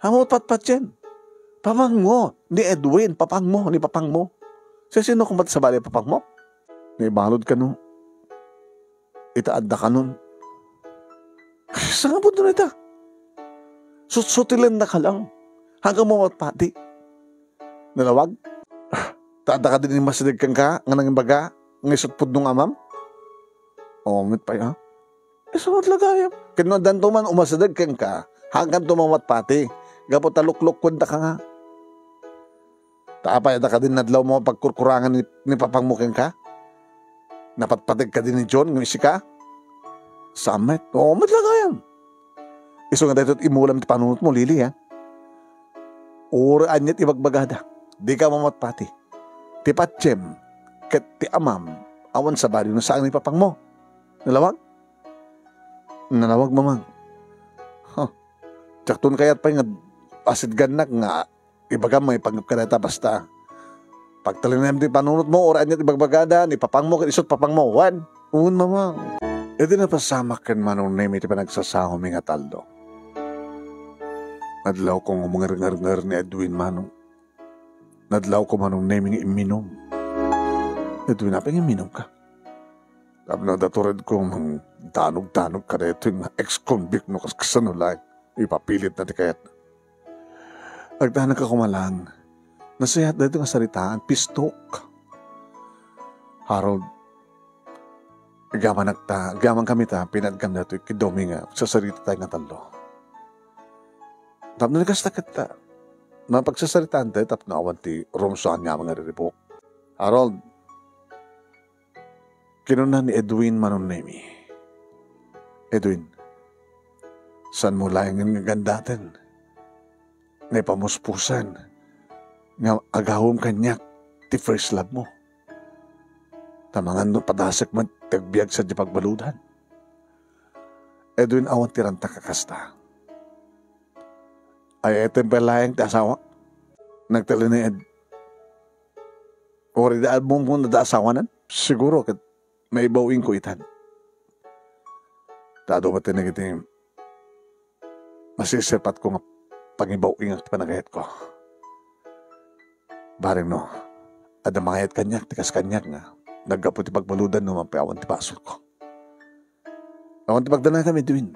Amo patpatien. Papangmo ni Edwin, papangmo ni papangmo. Sisino koma ti sabali papangmo? Naibalud kano. Ita adda kanon. Sangabudno ita. Sutsutilanda ka lang. Agam mo met pati. Nalawag? Ta adda kadin immasideg kenka nga nangimbaga nga isu ti pudno nga amam? Oo, met pay, ha? Isu met la gayam. Ket no addanto man umasideg kenka, haankanto mamatpati. Gapu ta luklukkuendaka nga. Ta apay, adda kadin nadlawmo a pagkurkurangan ni, ni papangmo kenka? Napatpateg kadin ni John nga isika? Saan met? Oo, met la gayam. Isu nga daytoy ti imulam ti panunotmo, Lily, ha? Uray aniat ibagbagada, dika mamatpati. Ti patiem ket ti amam, awan sabali no saan ni papangmo. Nalawag? Nalawag, Mamang. Huh. Diakton kayat pay nga asidgannak nga ibagam nga ipanggep kadayta basta. Pagtalinaem ti panunotmo, uray aniat ibagbagada, ni papangmo ket isu ti papangmo. Wen? Wen, Mamang. Idi napasamak ken Manong Nemi ti panagsasaomi nga tallo, nadlawko nga umngarngarngar ni Edwin, Manong. Nadlawko, Manong Nemi, nga imminum. Edwin, apay nga imminumka? Tapno adda turedko mangdanog-danog kadaytoy nga ex-convict no kas-, kasano laeng. Ipapilit na ti kayatna. Agdanagka koma laeng. Nasayaat daytoy nga saritaan, pistok. Harold, agyamanak ta, agyamankami ta, pinadkam daytoy ket dumi nga sasaritatayo nga tallo. Tapno di kasta ket ta, mapagsasaritaan tayo tapno awan ti rumsuan nga aman nga riribuk. Harold, kinuna ni Edwin Manong Nemi, "Edwin, saanmo laengen nga gandaten nga ipamuspusan nga agawem kaniak ti first love mo. Ta mangan no padasek met ti agbiag sadiay pagbaludan." Edwin, awan ti ranta a kasta. Ay-ayatem pay laeng ti asawa. Nagtalinaed. Uray di ammom no adda asawanan, siguro ket maibaw-ingko itan. Ta adu met dagiti masisirpatko nga pangibaw-ingak ti panagayatko. Bareng no adda mangayat kaniak ti kas kaniak nga naggapu ti pagbaludan no man pay awan ti basolko. Awan ti pagdanagam, Edwin.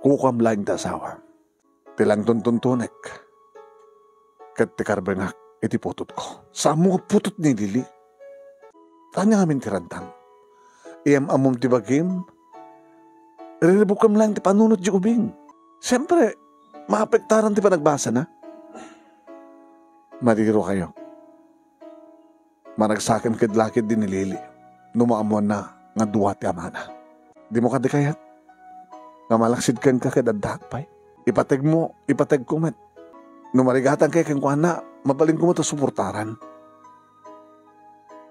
Kukam laeng ti asawa. Ti langtontontonek ket ti karbengak iti putotko. Saanmo nga putot ni Lily? Ania ngamin ti rantam? Iyam-ammom ti bagim? Riribukem laeng ti panunot diay ubing. Siempre, maapektaran ti panagbasana. Mariro kayo. Managsakem ket lakid di ni Lily no maammoanna nga dua ti amana. Dimo kadi kayat nga malaksid kenka ket addaak pay? Ipategmo, ipategko met. No marigatan kayo kenkuana, mabalinko met a suportaran.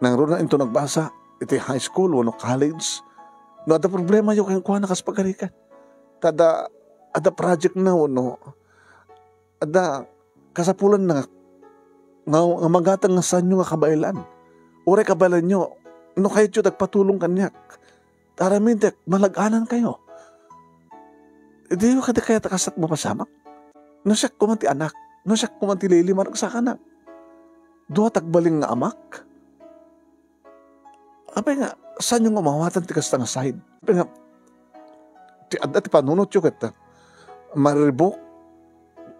Nangruna inton nagbasa iti high school wenno college, no adda problemayo kenkuana, kas pagarikan. Ta adda, adda project na wenno adda kasapulanna nga, nga, nga magatang nga saanyo nga kabaelan. Uray kabaelanyo, no kayatyo ti agpatulong kaniak, ta aramidek, malag-anan kayo. Diyo kadi kayat a kastak mapasamak? No siak koma ti anak, no siak koma ti Lily, maragsakanak. Dua ti agbalin nga amak. Apay nga, saanyo nga maawatan ti kasta nga side? Apay nga, ti adda ti panunotyo ket, ah, maribuk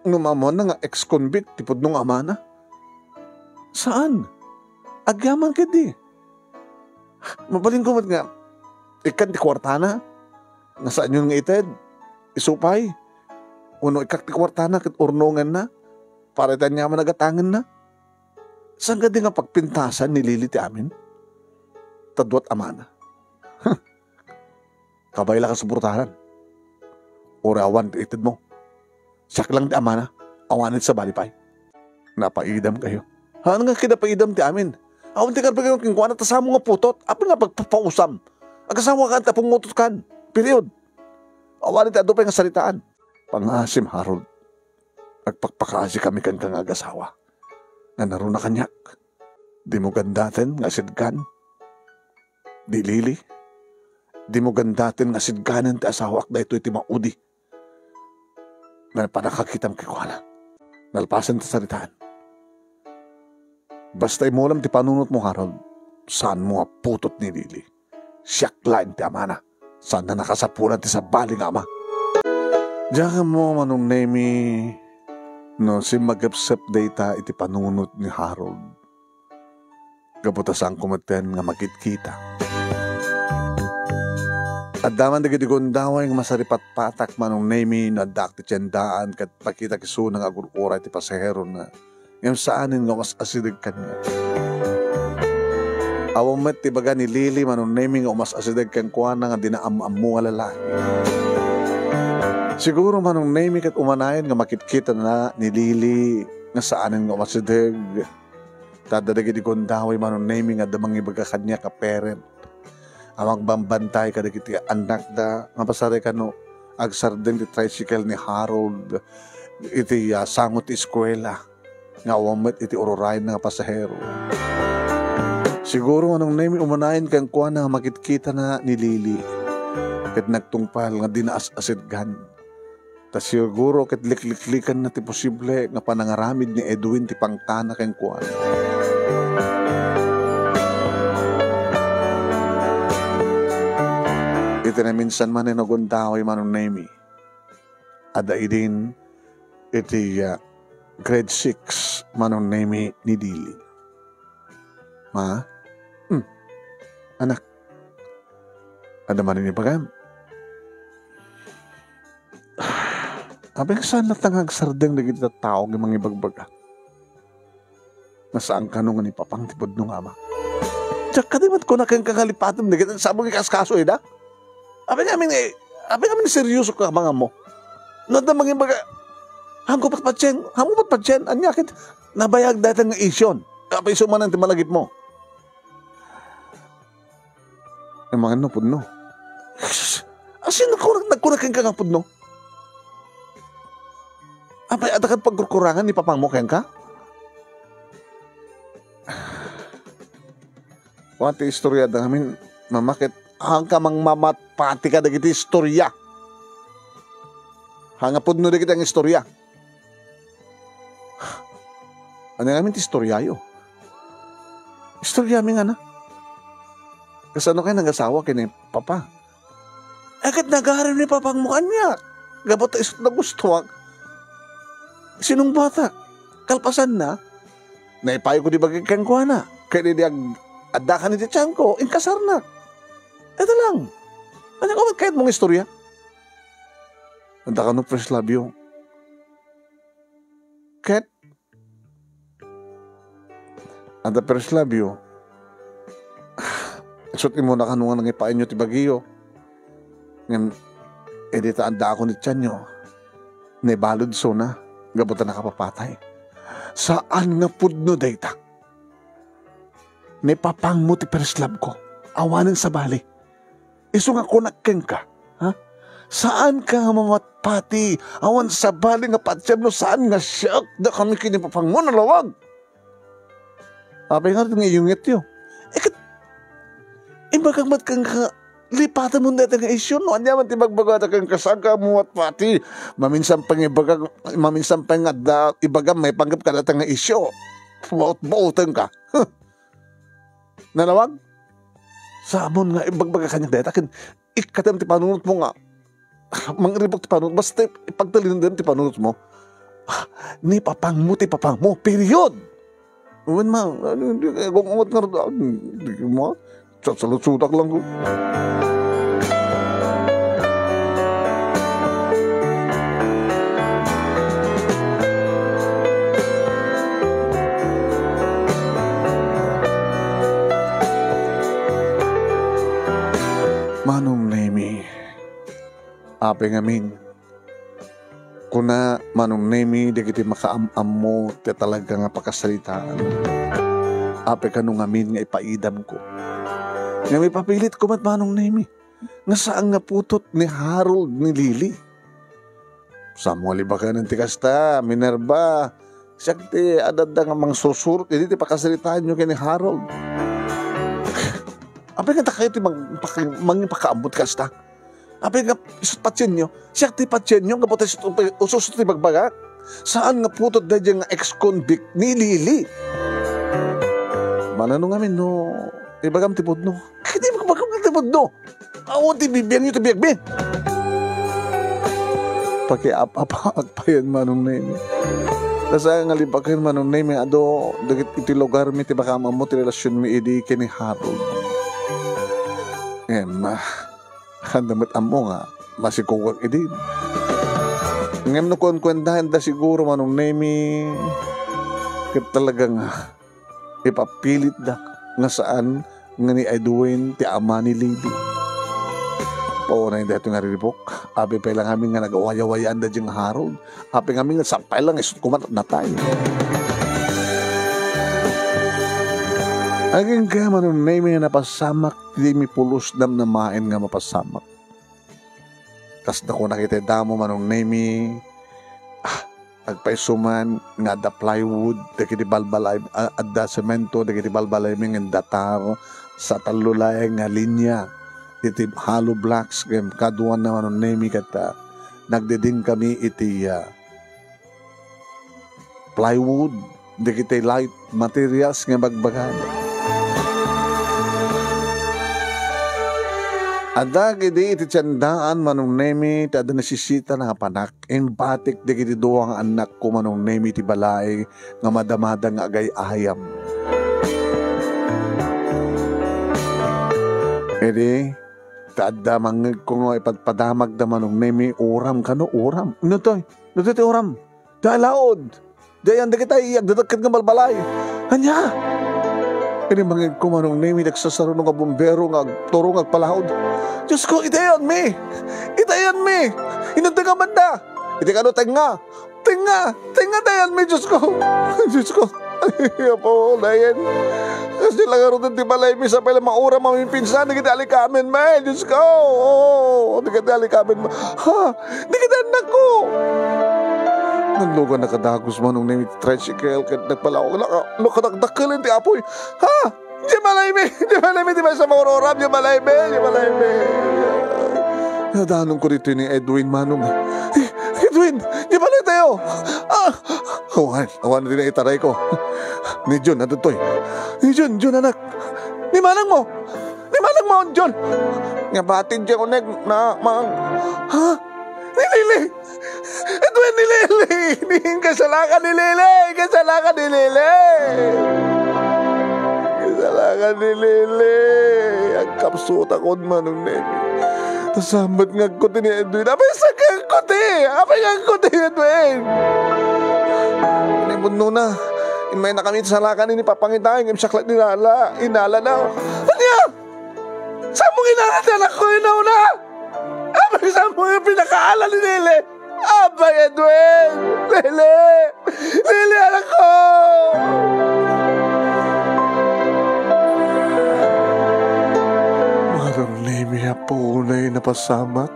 no maammoanna nga ex-convict ti pudno nga amana? Saan? Agyaman ketdi. Mabalinko met nga, ikkan ti kuartana, nga saanyon nga ited, isu pay, wenno ikkak ti kuartana ket urnongenna, para iti aniaman a gatangenna. Saan kadi nga pagpintasan ni Lily ti amin? Ta duat amana. Huh. Kabay la kasuportaran. Uray awan ti itedmo. Siak lang ti amana. Awanen sabali pay. Napaidam kayo. Haan nga kinapaidam ti amin. Awan ti karbagan kenkuana ta samo nga putot. Apay nga pagpapausam? Agasawakan ta pungutotkan. Period. Awanen ti adu pay nga saritaan. Pangaasim, Harold. Agpakpakaasikami kenka nga agasawa. Nga naruna kaniak. Dimo gandaten nga asidgan. Di Lily. Dimo gandaten nga asidganen ti asawak daytoy ti maudi. Nga pannakakitam kenkuana. Nalpasen ti saritaan. Basta imulam ti panunotmo, Harold, saanmo a putot ni Lily. Siak laeng ti amana. Saanna nakasapulan ti sabali nga ama. Diak ammo, Manong Nemy, no simmagepsep dayta iti panunot ni Harold. Gapu ta saanko metten nga makitkita. Adda man dagiti gundaway nga masaripatpatak, Manong Nemy, no addaak ti tiendaan ket pakitak isuna nga agurgura iti pasaherona. Ngem saanen nga umas-asideg kaniak. Awan met ti ibaga ni Lily, Manong Nemy, nga umas-asideg kenkuana nga dina am-ammo nga lalaki. Siguro, Manong Nemy, ket umanayon nga makitkitana ni Lily nga saanen nga umasideg. Ta adda dagiti gundaway, Manong Nemy, nga adda mangibaga kaniak a parent a magbambantay kadagiti annakda nga pasarek kano agsardeng ti tricycle ni Harold iti, ah, sango ti eskuela nga awan met iti ururayen nga pasahero. Siguro, Manong Nemy, umanayon kenkuana nga makitkitana ni Lily ket nagtungpal nga dina as-asidgan. Ta siguro ket likliklikanna ti posible nga panangaramid ni Edwin ti pangtana kenkuana. Iti naminsan manen a gundaway, Manong Nemy, adda idin iti, ah, grade six, Manong Nemy, ni Lily. Ma? Hmm. Anak. Adda manen ibagam? Apay nga saan latta nga agsardeng dagiti tattao nga mangibagbaga nga saan kano nga ni Papang ti pudno nga ama? Diak kadi met kuna kenka nga lipatem dagiti sabong ikaskaso ida? Apay nga amin, eh, apay nga amin seryoso ka, Amang Ammo? No adda mangibaga, "Haanko patpatien, haanmo patpatien, ania ket nabayag dayta nga ision? Apay isu manen ti malagipmo?" Amangan no pudno. Asino nagkuna, nagkuna kenka nga pudno? Apay, adda ket pagkurkurangan ni Papangmo kenka? Wen ti istorya da ngamin, Mama, ket haanka mangmamatpati kadagiti istorya. Haan nga pudno dagiti nga istorya. Ania ngamin ti istoryayo? Istoryami ngana. Kasano kayo nagasawa ken ni Papa? Eh, ket nagaram ni Papangmo kaniak. Gapu ta isut' nagustuak. Sinungbatak. Kalpasanna, naipayko ti bagik kenkuana. Ket idi ag-, addakan iti tianko, inkasarnak. Ita lang. Ania ko met kayatmo nga istorya? Adda kano first love-yo. Ket adda first love-yo. Isut' immuna kano nga nangipaayyo ti bagiyo. Ngem, idi ta addaakon iti tianyo, naibalud isuna, gapu ta nakapapatay. Saan nga pudno dayta. Ni Papangmo ti first love-ko. Awanen sabali. Isu nga kunak kenka, ha? Saanka nga mamatpati, awan sabali nga patiem no saan nga siak, dakami ken ni Papangmo, nalawag. Apay nga nga iyungityo? Eh, ket, imbagak met kenka, lipatemon dayta nga isyu, no? Ania man ti ibagbagada kenka, saanka nga mamatpati? Maminsan pay nga ibaga, maminsan pay nga adda, ibaga, maipanggep kadata nga isyu. Buot-buotenka. Huh. Nalawag? Saanmon nga ibagbaga kaniak dayta ken ikkatem ti panunotmo nga mangribuk ti panunot, basta ipagtalinaedem ti panunotmo. Ni Papangmo ti Papangmo, period. Wen ma, ano, hindi, eh, kung ungot nga, ah, hindi mo, sasalutsutak lang ko. Manong Nemy, apay ngamin, kuna Manong Nemy dagiti makaam-ammo ti talaga nga pakasaritaan. Apay kano ngamin nga ipaidamko. Nga mapapilitko met, Manong Nemy, nga saan nga putot ni Harold ni Lily. Saanmo nga libakanen ti kasta, Minerva. Siak ti adda nga mangsursuro idi ti pakasaritaanyo ken ni Harold. Apay nga dakayo ti mang-, paki-, mangipakaammo ti kasta? Apay nga isut' patienyo? Siak ti patienyo, gapu ta isut' usus ti bagbagak. Saan nga putot daydiay nga ex-convict ni Lily? Manano ngamin no ibagam ti pudno? Ket ibagam ti pudno. Awan ti bibiangyo ti biagmi. Pakiap-apaak payen, Manong Nemy. Ta saan nga libaken, Manong Nemi, adu dagiti lugarmi ti makaam-ammo ti relasionmi idi ken ni Harold. Ngem, ah, adda met ammo nga masikogak idi. Ngem no kuenkuentaenda siguro, Manong Nemi, ket talaga nga ipapilitda nga saan nga ni Edwin ti ama ni Libby. Paunay daytoy nga riribuk, apay pay la ngamin nga nagawayawayaanda diay nga Harold. Apay ngamin nga sapay la nga isu koma natay. Agingga, Manong Nemi, nga napasamak ti di mi pulos namnamaen nga mapasamak. Kasla kunak iti damo, Manong Nemi, ah, agpayso man nga adda plywood dagiti balbalay, a-, adda semento dagiti balbalaymi ngem datar sa tallo laeng nga linia iti hollow blocks ngem kaduana, Manong Nemi, ket, ah, nagdidingkami iti, ah, plywood, dagiti light materials nga bagbagada. Adda idi iti tiendaan, Manong Nemi, ti adda nasisita nga panak. Imbatik dagiti dua nga annakko, Manong Nemi, ti balay nga madamada nga agay-ayam. Idi, ta adda mangngegko nga ipadpadamagda, Manong Nemi, uram kano, uram. Ino toy? Ino toy ti uram? Ti alaod. Diayan dagiti agdadakkel nga balbalay. Ania? Idi mangngegko, Manong Nemi, ti agsasarano nga bumbero nga agturo nga agpalaod. Diosko, iti ayanmi! Iti ayanmi! Inunta nga banda! Iti kano, tengnga! Tengnga! Tengnga ti ayanmi, Diosko! Diosko! Apo, dayen. Kasi lang aruten ti balaymi, sapay la mauram a maminsan dagiti alikamenmi, Diosko! Oo, dagiti alikamenmi. Ha? Dagiti annakko! Nallugan nakadagus, Manong Nemi, ti tricycle, ket nagpalaok. Naka-, nakadakdakkel ti apoy. Ha? Diay balaymi! Diay balaymi! Diay maysa maururam! Diay balaymi! Diay balaymi! Nadanonko ditoy ni Edwin, Manong. Eh, Edwin! Diay balaytayo! Ah! Awan, awan ti naitarayko. Ni Jun, adtoy. Ni Jun, Jun, anak. Ni manangmo! Ni manangmo, Jun! Nga batid diay uneg na, mang. Ha? Ni Lily! Edwin, ni Lily! Ni kasalakan ni Lily! Kasalakan ni Lily! Kasalakan ni Lily! Agkapsutakon, Manong Nemi. Nasambat nga agkuti ni Edwin. Apay sa nga agkuti? Apay nga agkuti, Edwin? Ni Bunno na. Immaynakami iti salakan ni Papangitay, ngem siak la inala. Inala na. Ania? Saan mo inala ti anakko, inauna? Apay, saan mo nga pinakaala ni Lily? Abay, Edwin! Lily! Lily, anakko! Manong Nemi, apo, unay napasamak.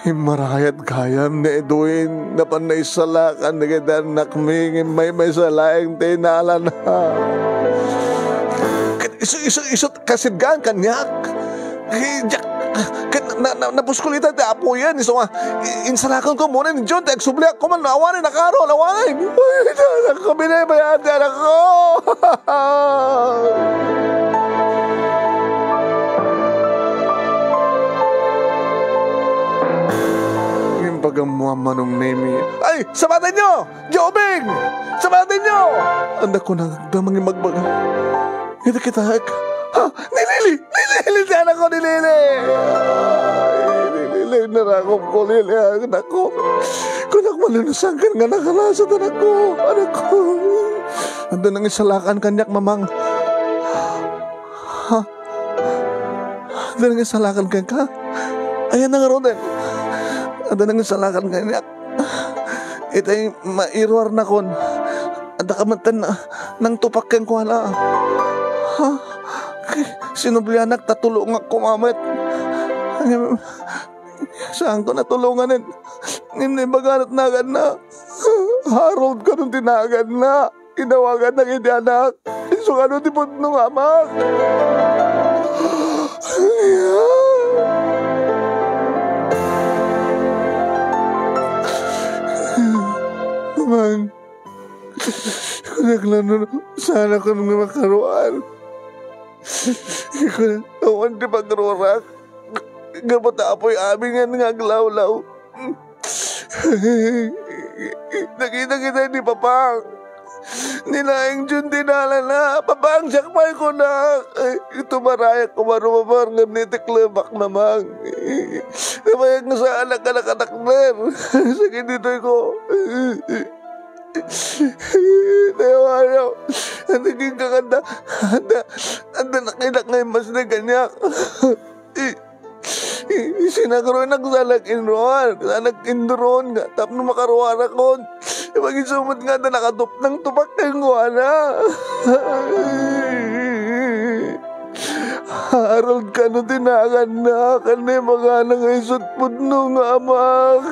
Immarayat gayam ni Edwin, napan naisalakan dagiti annakmi, ngem maymaysa laeng ti inalana. Ket isu, isu, isu, kasidgaan kaniak. Eh, diak, ket na, na, napuskol ita ti apoyen, isu nga, i-, insalakanko muna ni John, ti agsubliak koma, awanen, nakaro, awanen. Ay, anakko, binabayaan ti anakko. Ngem pag-ammoan, Manong Nemi. Ay, sabatenyo! Jobing! Sabatenyo! Anda ko nagdamang imagbaga. Ita kita, ha? Ni Lily! Ni Lily! Ti anakko, ni Lily! Ay, ni Lily, narakop ko, Lily, anakko. Kunak, malunusankan nga nakarasat, anakko. Anakko. Anda nang isalakan kaniak, Mamang. Ha? Adda nangisalakan kenka? Ayan na ngaruden. Adda nangisalakan kaniak. Itay mairuarnakon. Adda ka met nangtupak kenkuana. Ha? Sinublianak ta tulongak koma met. Ngem, saanko natulongan. Ngem naimbagana ti naganna. Harold kano ti naganna. Inawagannak iti anak. Isu kano ti pudno nga amak. Mamang, kunak la no saan a kano nga makaruar. Kunak, awan ti pagrurak. Gapu ta apoy amin nga aglawlaw. Nakita kita ni Papang. Ni laeng Jun dinalana. Papang, siak pay kunak. Ay, tumarayak koma rumamar ngem niteklebak, Mamang. Nabayag nga saanak a nakatakder. Sakit ditoy ko. Tayo, ano? Ano king kakanta? Anda, anda nakinak nga mas nagkaniak. Sinagro, nagsalag in ruar, nagsalag in duron nga tapno makaruarakon. Ibagisumot nga da nakatupnang tupak kenkuana. Harold, kano ti naganna, kano ti magana nga isut pudno nga amak?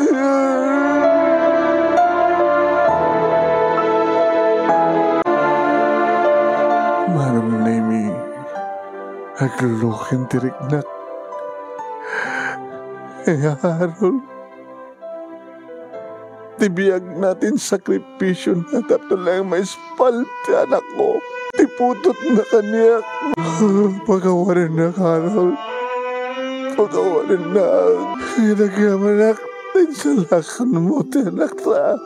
Manong Nemi, agluken ti riknak. Harold, ti biagna, ti insakripisyona tapno laeng maispal ti anakko, ti putotna kaniak. Pakawanennak, Harold. Pakawanennak. Inagyamanak, insalakanmo ti anakta.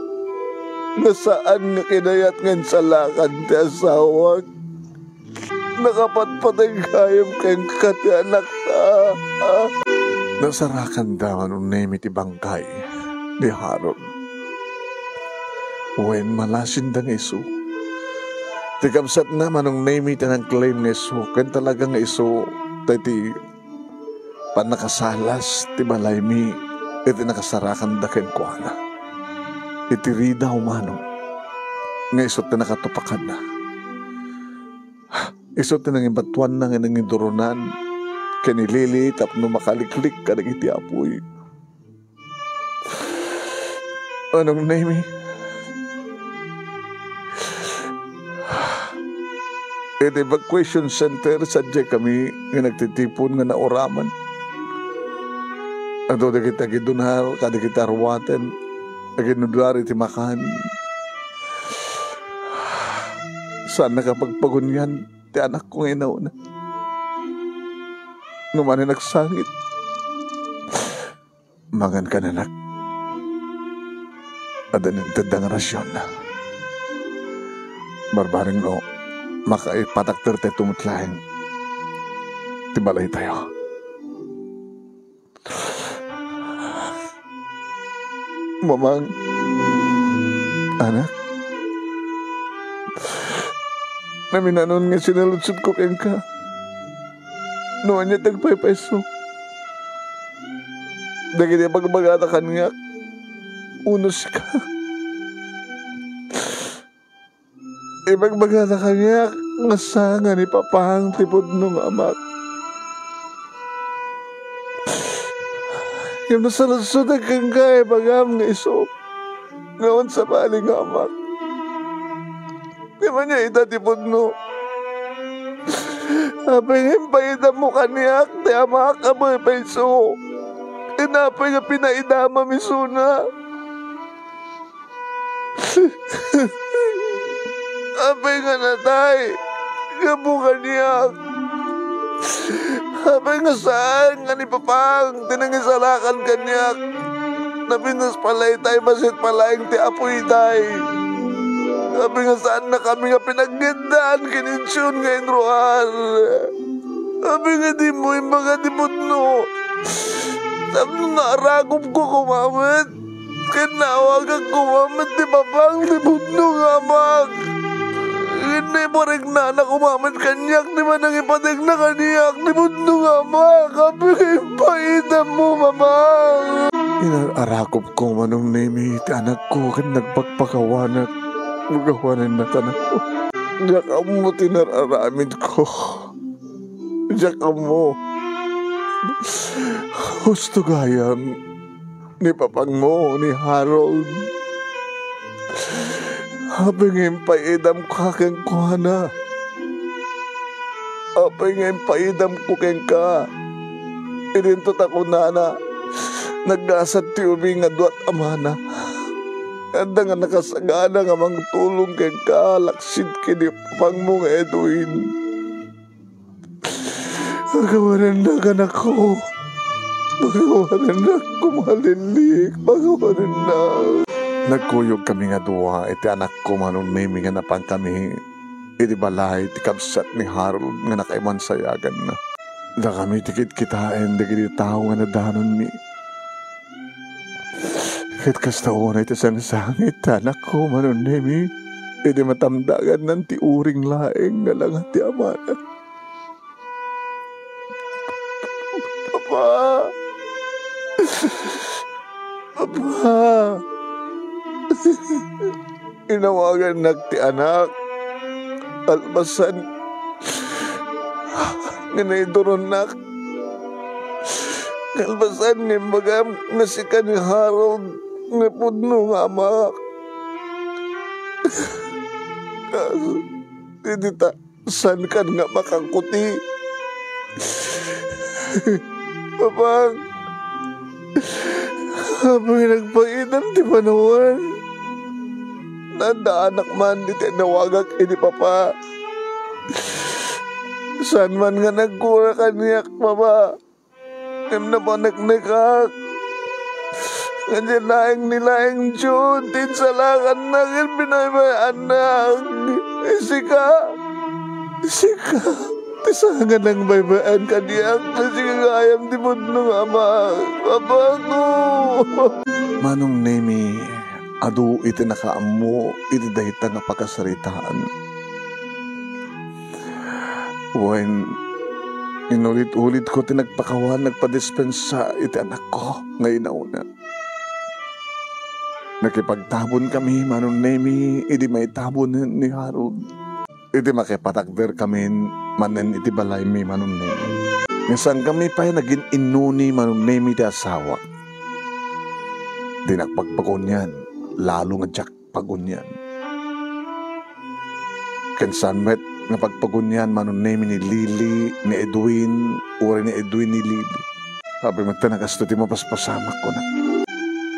Nga saan nga kinayat nga insalakan ti asawak. Nakapatpateg gayam kenka ti anakta. Nasarakanda, Manong Nemi, ti bangkay ni Harold. Wen, malasinda nga isu. Ti kabsatna, Manong Nemi, ti nag-claim nga isu, ken talaga nga isu, ta iti pannakasalas ti balaymi iti nakasarakanda kenkuana. Iti rida umano nga isu ti nakatupakanna. Isu ti nangibatuanna nga nangiduronan ken ilili tapno makaliklik kadagiti apuy. Manong Nemi, iti evacuation center, sadiay kami nga nagtitipon nga nauraman. Adu dagiti agidunar kadagiti aruaten, aginuduar iti makan. Saannak a pagpagunian ti anakko nga inauna. No manen agsangit, mangan kan, anak. Adda intedda nga rasion. Barbareng no makaipatakder tayo met laeng ti balaytayo. Mamang, anak, naminanon nga sinaludsodko kenka no ania ti agpaypayso dagiti bagbagada kaniak wenno sika. Ibagbagada kaniak nga saan nga ni Papang ti pudno nga amak. Ngem nasaludsodek kenka, ibagam nga isu nga awan sabali nga amak. Ngem ania ita ti pudno? Apay nga impaidammo kaniak ti amak a paypayso? Ken apay nga pinaidamam isuna? Apay nga natay gapu kaniak? Apay nga saan nga ni Papang ti nangisalakan kaniak? Napintas pala itay, bassit palaeng ti apoy itay. Apay nga saannakami nga pinaggeddaan ken insion nga inruar? Apay nga dimo imbaga ti pudno? Tapno naarakopko koma met ken naawagak koma met ti Papang ti pudno nga amak. Ken naipariknana koma met kaniak ti panangipategna kaniak ti pudno nga amak. Apay nga impaidammo, Mamang? Inar-arakopko, Manong Nemi, ti anakko ken nagpakpakawanak. Pakawanennak, anakko. Diak ammo ti inar-aramidko. Diak ammo. Husto gayam ni Papangmo, ni Harold. Apay nga impaidamka kenkuana? Apay nga impaidamko kenka? Idinto ta kunana, naggasat ti ubing nga duat a mana. Adda nga nakasagana nga mangtulong kenka, laksid ken ni Papangmo nga Edwin. Pakawanennak, anakko. Pakawanennak, kumalillik. Pakawanennak. Nagkuyogkami nga dua iti anakko, Manong Nemi, nga napankami iti balay ti kabsat ni Harold nga nakaiman sayaganna. Dakami ti kitkitaen dagiti tao nga nadanonmi. Ket kasta unay ti sangsangit ti anakko, Manong Nemi, idi matamdagannan ti uring laeng nga langa ti amana. Papa! Papa! Inawagannak ti anak. Kalpasan nga naiduronnak. Kalpasan nga imbagam nga sika ni Harold nga pudno nga amak. Kas-, dita, Saankan nga makangkuti? Papa, apay, nagpaidam ti panawen. Naddaanak man iti inawagak idi papa. Saan man nga nagkura kaniak, Papa. Ngem napaneknekak nga diay laeng ni laeng Jun ti insalakanna ken binaybay-annak. Sika, sika, ti saan nga nangbaybay-an kaniak, ta sika gayam ti pudno nga amak, Apako. Manong Nemi, adu iti nakaammo iti dayta nga pakasaritaan. Wen, inulit-ulitko ti nagpakawan, nagpadispensa iti anakko nga inauna. Nakipagtabonkami, Manong Nemi, idi maitabonen ni Harold. Iti makipatakderkamin manen iti balaymi, Manong Nemi. Nga saankami pay nagin-innuni, Manong Nemi, ti asawak. Dinak pagpagunian, lalo nga diak pagunian. Ken saan met nga pagpagunian, Manong Nemi, ni Lily, ni Edwin, uray ni Edwin ni Lily. Apay met ta nagasto ti mapaspasamak, kunak.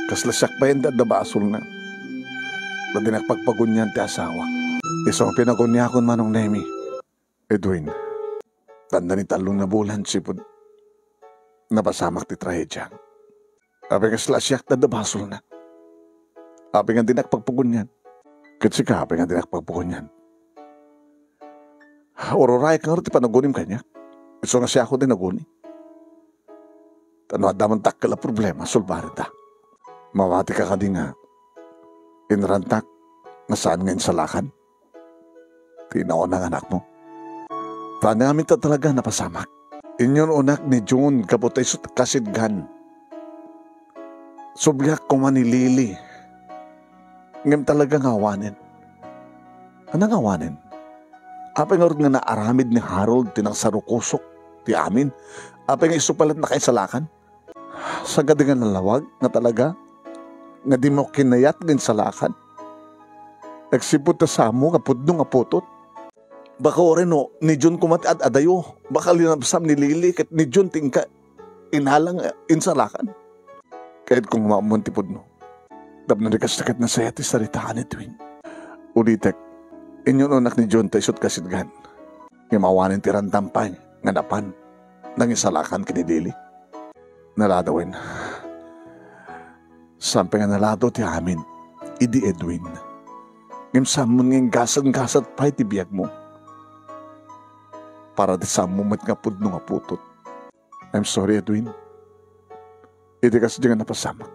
Kasla siak pay ti adda basolna. Ta dinak pagpagunian ti asawak. Isu nga pinaguniakon, Manong Nemi, Edwin. Tanda ni tallo nga bulan, sipud napasamak ti tragedia. Apay kasla siak ti adda basolna. Apay nga dinak pagpagunian. Ket sika, apay nga dinak pagpagunian. Ururayak ngarud ti panagunim kaniak. Isu nga siak ti naguni. Ta no adda man dakkel a problema, sulbarenda. Mabatika kadi nga inrantak nga saan nga insalakan ti inauna nga anakmo? Ta amin ta talaga napasamak. Inyun-onak ni Jun gapu ta isu ti kasidgan. Subliak koma ni Lily. Ngem talaga nga awanen. Ania nga awanen? Apay ngarud nga naaramid ni Harold ti nangsarukosok ti amin? Apay nga isu pay laeng nakaisalakan? Saan kadi nga nalawag nga talaga nga dimo kinayat nga insalakan? Agsipud ta saanmo nga pudno nga putot? Baka uray no ni Jun koma ti ad-adayo, baka linabsam ni Lily ket ni Jun ti inka inala nga insalakan. Kayatko nga maammon ti pudno. Tapno di kasta ket nasayaat ti saritaan, Edwin. Ulitek, inyun-onak ni Jun ta isu ti kasidgan. Ngem awanen ti randam pay nga napan nangisalakan ken ni Lily. Naladawen. Saan pay nga nalado ti amin idi Edwin. Ngem saanmon nga inggasat-gasat pay ti biagmo. Para ti saanmo met nga pudno nga putot. I'm sorry, Edwin. Idi kasdi nga napasamak.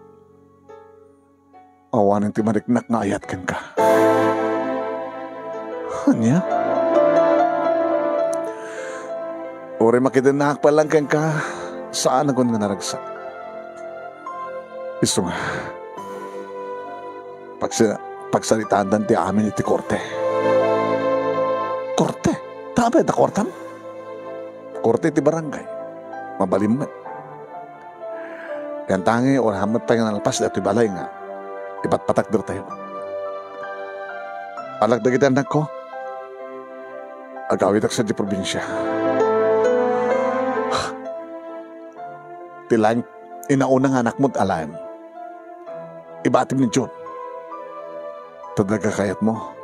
Awanen ti mariknak nga ayat kenka. Ania? Uray makidennaak pay laeng kenka, saanak nga naragsak. Isu nga, pagsa-, pagsaritaandan ti amin iti korte. Korte? Tapay da kortam? Korte ti barangay. Mabalin met. Yan tangi, uray met pay nga nalpas datoy balay nga ipatpatakdertayo. Alak dagiti annakko, agawidak sadiay probinsia. Ti laeng inauna nga anakmo ti alaem. Ibatim ni Jun. Ta daga kayatmo.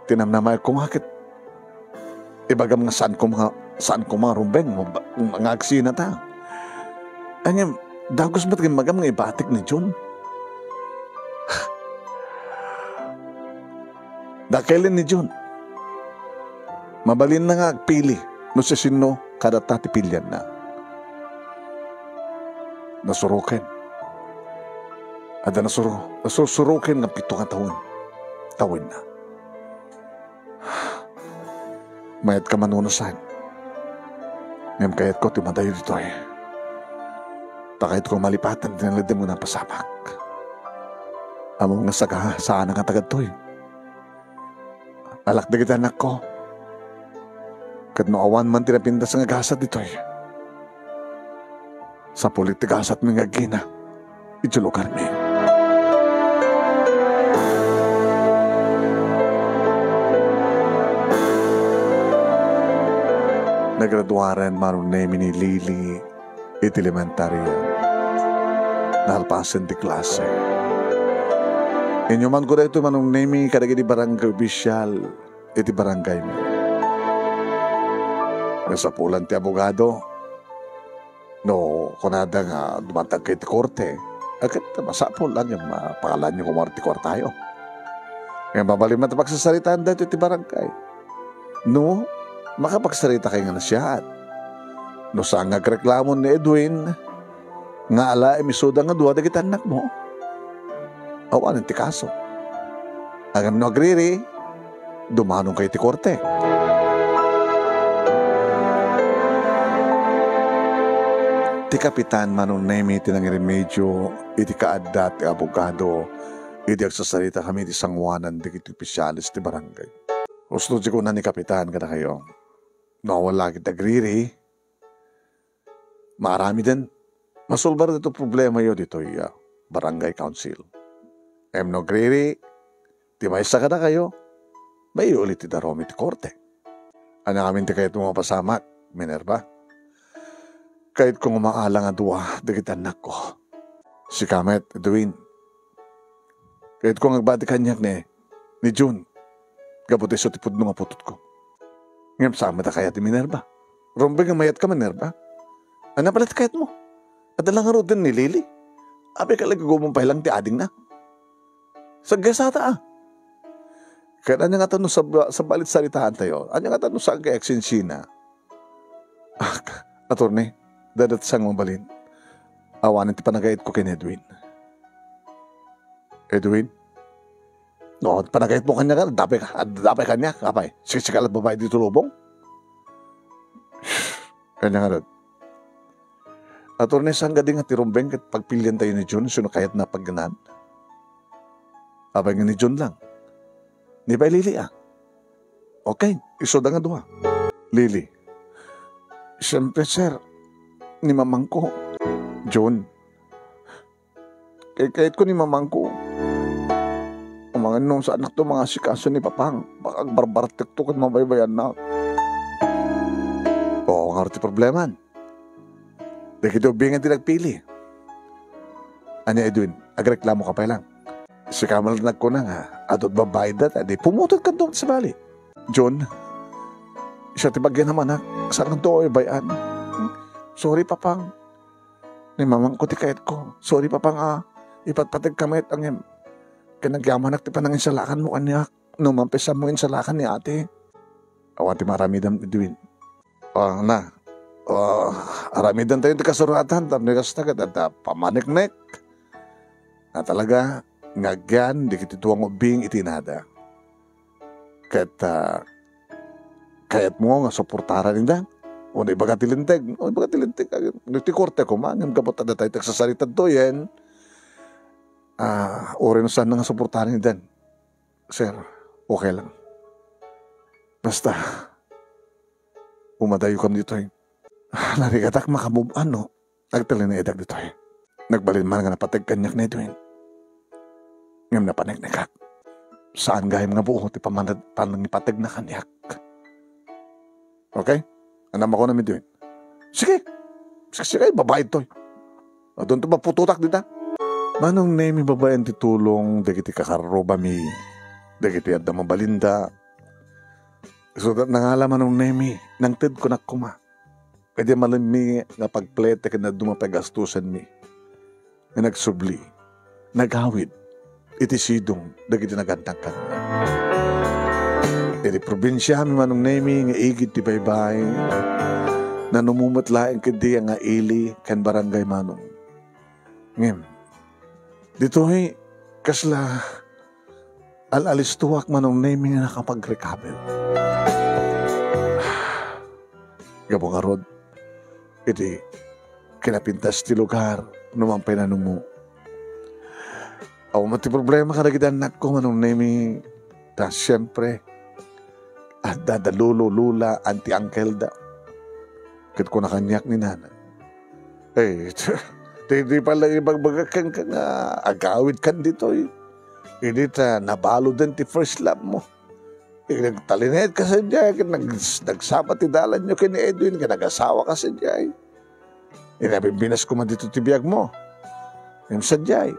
Ti namnamaek koma ket ibagam nga saan koma, saan koma rumbeng nga, nga agsinata. Ngem, dagus met nga imbagam nga ibatik ni Jun. Kailin ni Jun. Mabalinna nga agpili no siasino kadata ti pilianna. Nasuroken. Adda nasuro-, nasursuroken nga pito nga tawen. Tawenna. Mayat ka manunusan. Ngem kayatko ti madayo ditoy. Ta kayatko malipatan ti nalinteg nga napasamak. Ammom nga saga-, saan nga tagadtoy. Alak dagiti annakko. Ket no awan man ti napintas nga gasat ditoy, sapul iti gasatmi nga agina iti lugarmi. Nagraduaren Manong Nemi ni Lily iti elementaria. Nalpasen ti klase. Inyumanko daytoy Manong Nemi kadagiti barangay official iti barangaymi. Nasapulan ti abogado. No kunada nga dumantagka iti korte, a, ket masapul lang nga, ah, pangalaanyo koma ti kuartayo. Nga mabalin man ti pagsasaritaan daytoy iti barangay. No, makapagsaritaka nga nasiaat. No saan nga agreklamo ni Edwin, nga alaem isuda nga dua dagiti annakmo, awanen ti kaso. Ngem no agriri, dumanonka iti korte. Ti kapitan Manong Nemi ti nangiremedio iti kaadda ti abogado idi agsasaritakami iti sangoanan dagiti opisyales ti barangay. Husto ti kuna ni kapitan kadakayo, no awan la ket agriri, maaramiden, masolbar daytoy problemayo ditoy, ah, barangay council. Ngem no agriri ti maysa kadakayo, maiuli ti darum iti korte. Ania ngamin ti kayatmo nga mapasamak, Minerva? Kayatko nga maalang a dua dagiti annakko. Sika met, Edwin. Kayatko nga agbati kaniak ni, ni Jun. Gapu ta isu ti pudno nga putotko. Ngem saan met a kayat ni Minerva? Rumbeng nga mayat ka, Minerva. Ania pay la ti kayatmo? Adda la ngaruden ni Lily. Apay ka la gagumon pay lang ti adingna. Saggasata, a. Ket ania ngata no sab-, sabali ti saritaantayo? Ania ngata no saan nga eksensiana? Ah, attorney, dadatsa nga mabalin. Awanen ti panagayatko ken Edwin. Edwin? No, panagayatmo kaniak, adda pay ka, adda pay kaniak, apay? Siksika la babai ditoy lubong? Ania ngarud? Attorney, saan kadi nga ti rumbeng ket pagpiliantayo ni Jun, sino kayatna a pagyanan? Apay nga ni Jun lang? Ni pay Lily, a. Okay, isuda nga dua. Lily. Siyempre, sir, ni mamangko. Jun. Kay kayatko ni mamangko. Amangan no saannakto mangasikaso ni papang, baka agbarbartekto ken mabaybayannak. Oo, ngarud ti problemam. Dagiti ubbingen ti nagpili. Ania, Edwin, agreklamoka pay lang. Sika met la nagkuna nga, adu ti babaida, ta di pumutotkanto sabali. Jun, siak ti bagian a maanak, saankanto a bay-an. Sorry, papang. Ni mamangko ti kayatko. Sorry, papang, a. Ipatpategka met, ngem ket nagyamanak ti pananginsalakanmo kaniak. No mapisanmo insalakan ni ate. Awan ti maaramidem, Edwin. Ah, na. Ah, aramidentayo ti kasuratan, tapno kasta ket adda pamaneknek. Na talaga, nga agyan, dagiti dua nga ubbing iti inada. Ket, ah, kayatmo nga suportaran ida? O no ibaga ti linteg? O ibaga ti linteg, ah, no ti korte koma, ngem gapu ta datay ti agsasarita ditoyen, ah, uray no saan nga suportaran ida. Sir, okay lang. Basta, umadayokami ditoy. Narigatak makamove-on, no? Agtalinaedak ditoy. Nagbalin man nga napateg kaniak ni Edwin. Ngem napaneknekak. Saan gayam nga buo ti pamanad-, panangipategna kaniak. Okay? Ania makunam, Edwin? Sige. Sige, sige, babai ditoy. Adunto maputotak dita. Manong Nemi, babaen ti tulong dagiti kakarrubami, dagiti adda mabalinda. Isuda nangala Manong Nemi, nangted kunak koma. Ket malinmi nga pagplete ken dadduma pay gastusenmi nga nagsubli, nagawid iti sidong dagiti nagantang kaniak. Iti probinsiami, Manong Nemi, nga igid ti baybay, nanumo met laeng ketdi nga ili ken barangay, Manong. Ngem, ditoy, kasla al-alistoak, Manong Nemi, nga nakapag-recover. Gapu ngarud, iti kinapintas ti lugar, no man pay nanumo. Awan met ti problema kadagiti annakko, Manong Nemi, ta siempre, adda da lolo, lola, auntie, uncle da. Ket kuna kaniak ni nana, "Eh, di, di pala ibagbagak kenka nga agawid kan ditoy. Idi ta nabaluden ti first love mo. Eh, nagtalined ka sadiay, ket nag-, nagsama ti dalanyo ken ni Edwin, ket nagasawa ka sadiay. Inabimbinas koma dito ti biag mo." Ngem sadiay,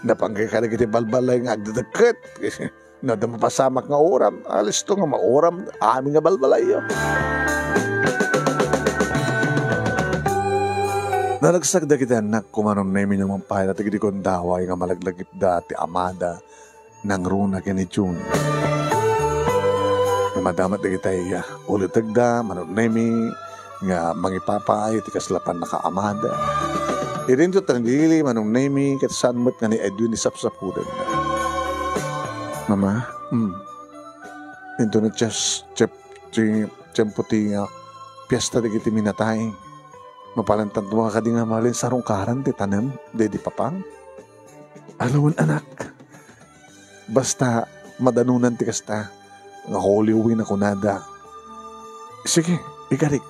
napanggay ka dagiti balbalay nga agdedekket. No adda mapasamak nga uram, alisto nga mauram amin nga balbalayyo. Naragsak dagiti annakko, Manong Nemi, no man pay, dagiti gundaway nga malaglagipda ti amada, nangruna ken ni June. Madama met dagiti, ah, ulitegda, Manong Nemi, nga mangipapaay iti kasla pannakaamada. Idinto ta ni Lily, Manong Nemi, ket saan met nga ni Edwin ti sapsapulenna. Mama, hmm. Into na just, chep-, ti, tiempo ti, ah, piesta dagiti minatay. Mapalantan mo kadi nga malinsarungkaran ti tanem, dedi papang? Alwan, anak. Basta madanunan ti kasta, nga Holy Week a kunada. Sige, ikarik.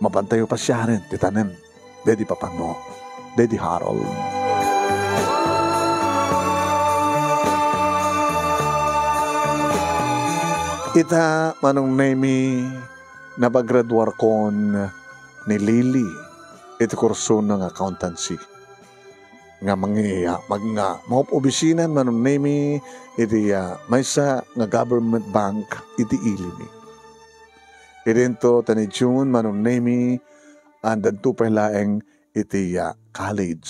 Mapantayo pasiaren ti tanem. Dedi papangno. Dedi Harold. Ita, Manong Nemi, napagraduarkon ni Lily iti kursona nga accountancy. Nga mangi-, ah, mag-, nga mangop-obisinan, Manong Nemi, iti, ah, maysa nga government bank iti ili mi. Idinto ta ni June, Manong Nemi, addanto pay laeng iti, ah, college.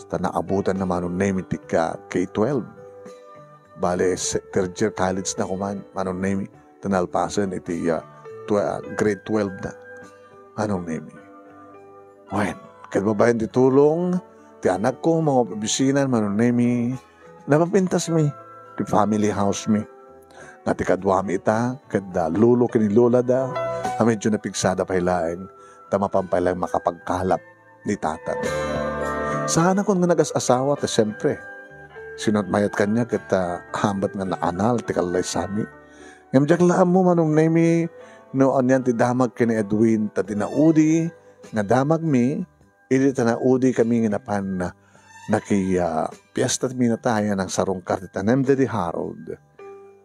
Ta naabutanna, Manong Nemi, ti ka-, K twelve. Bale, se-, third year college na kuman, Manong Nemi. Ta nalpasen iti, ah, twe-, ah, grade twelve na, Manong Nemi. Wen, ket babaen ti tulong ti anakko, mangop-obisinan, Manong Nemi, napapintasmi ti family house mi. Nga ti kaduami ita, ket da lolo ken ni lola da, a medyo napigsada pay laeng, ta mapan pay laeng makapagkalap ni tatang. Saanakon nga nagas-asawa, ta siempre, sino ti mayat kaniak ket, ah, hambat nga naanal ti kallaysami. Ngem diak la ammo, Manong Nemi, no anian ti damag ken ni Edwin, ta dinaudi nga damagmi, idi ta naudi kami nga napan naki, ah, piesta ti minatay a nangsarungkar ti tanem, Daddy Harold.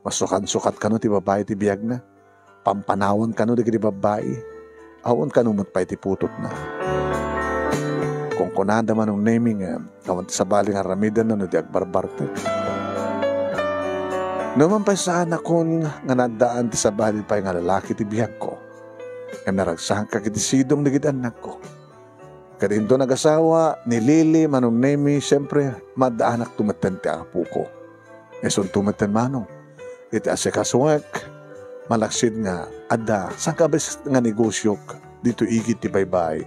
Masukansukat kano ti babai ti biagna. Pampanawan kano dagiti babbai. Awan kano met pay ti putotna. Kunkunada, Manong Nemi, nga awan ti sabali nga aramidenna no di agbarbartek. No man pay saanakon nga naaddaan ti sabali pay nga lalaki ti biagko, ngem naragsakak iti sidong dagiti annakko. Ket inton nagasawa ni Lily, Manong Nemi, siempre, maaddaanakto metten ti apoko. Isunto metten, Manong, iti asikasuek, malaksid nga adda sangkabes nga negosiok ditoy igid ti baybay.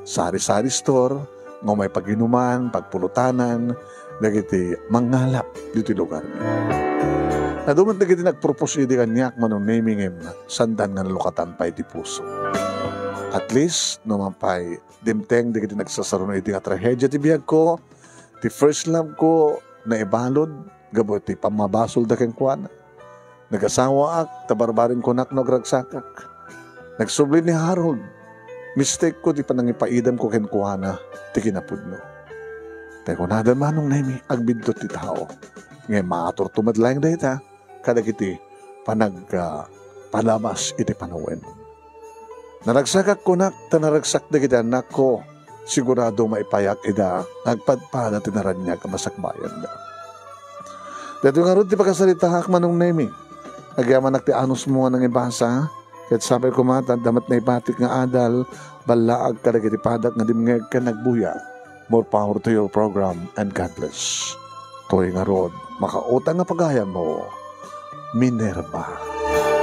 Sari-sari store, nga umay paginuman, pagpulutanan, dagiti mangngalap ditoy lugar. Adu met dagiti nagpropose idi kaniak, Manong Nemi, ngem saanda nga nalukatan pay ti puso. At least, no man pay, dimteng dagiti nagsasaruno idi nga trahedia ti biagko, ti first love ko naibalud gapu ti pammabasolda kenkuana. Nagasawaak, ta barbareng kunak no agragsakak. Nagsubli ni Harold, mistake ko ti panangipaidam ko kenkuana ti kinapudno. Tay kunada, Manong Nemi, agbidlot ti tao. Ngem maaturto met laeng dayta kadagiti panag-, ah, palabas iti panawen. Naragsakak kunak, ta naragsak dagiti annakko, sigurado maipayak ida nga agpadpada ti naraniag a masakbayanda. Daytoy ngarud ti pakasaritaak, Manong Nemi. Agyamanak ti anusmo nga nangibasa, ket sapay koma ta adda met naibatik nga adal, ballaag kadagiti padak nga dimngeg ken nagbuya. More power to your program and God bless. Toy ngarud, makautang nga pagayammo. Minerva.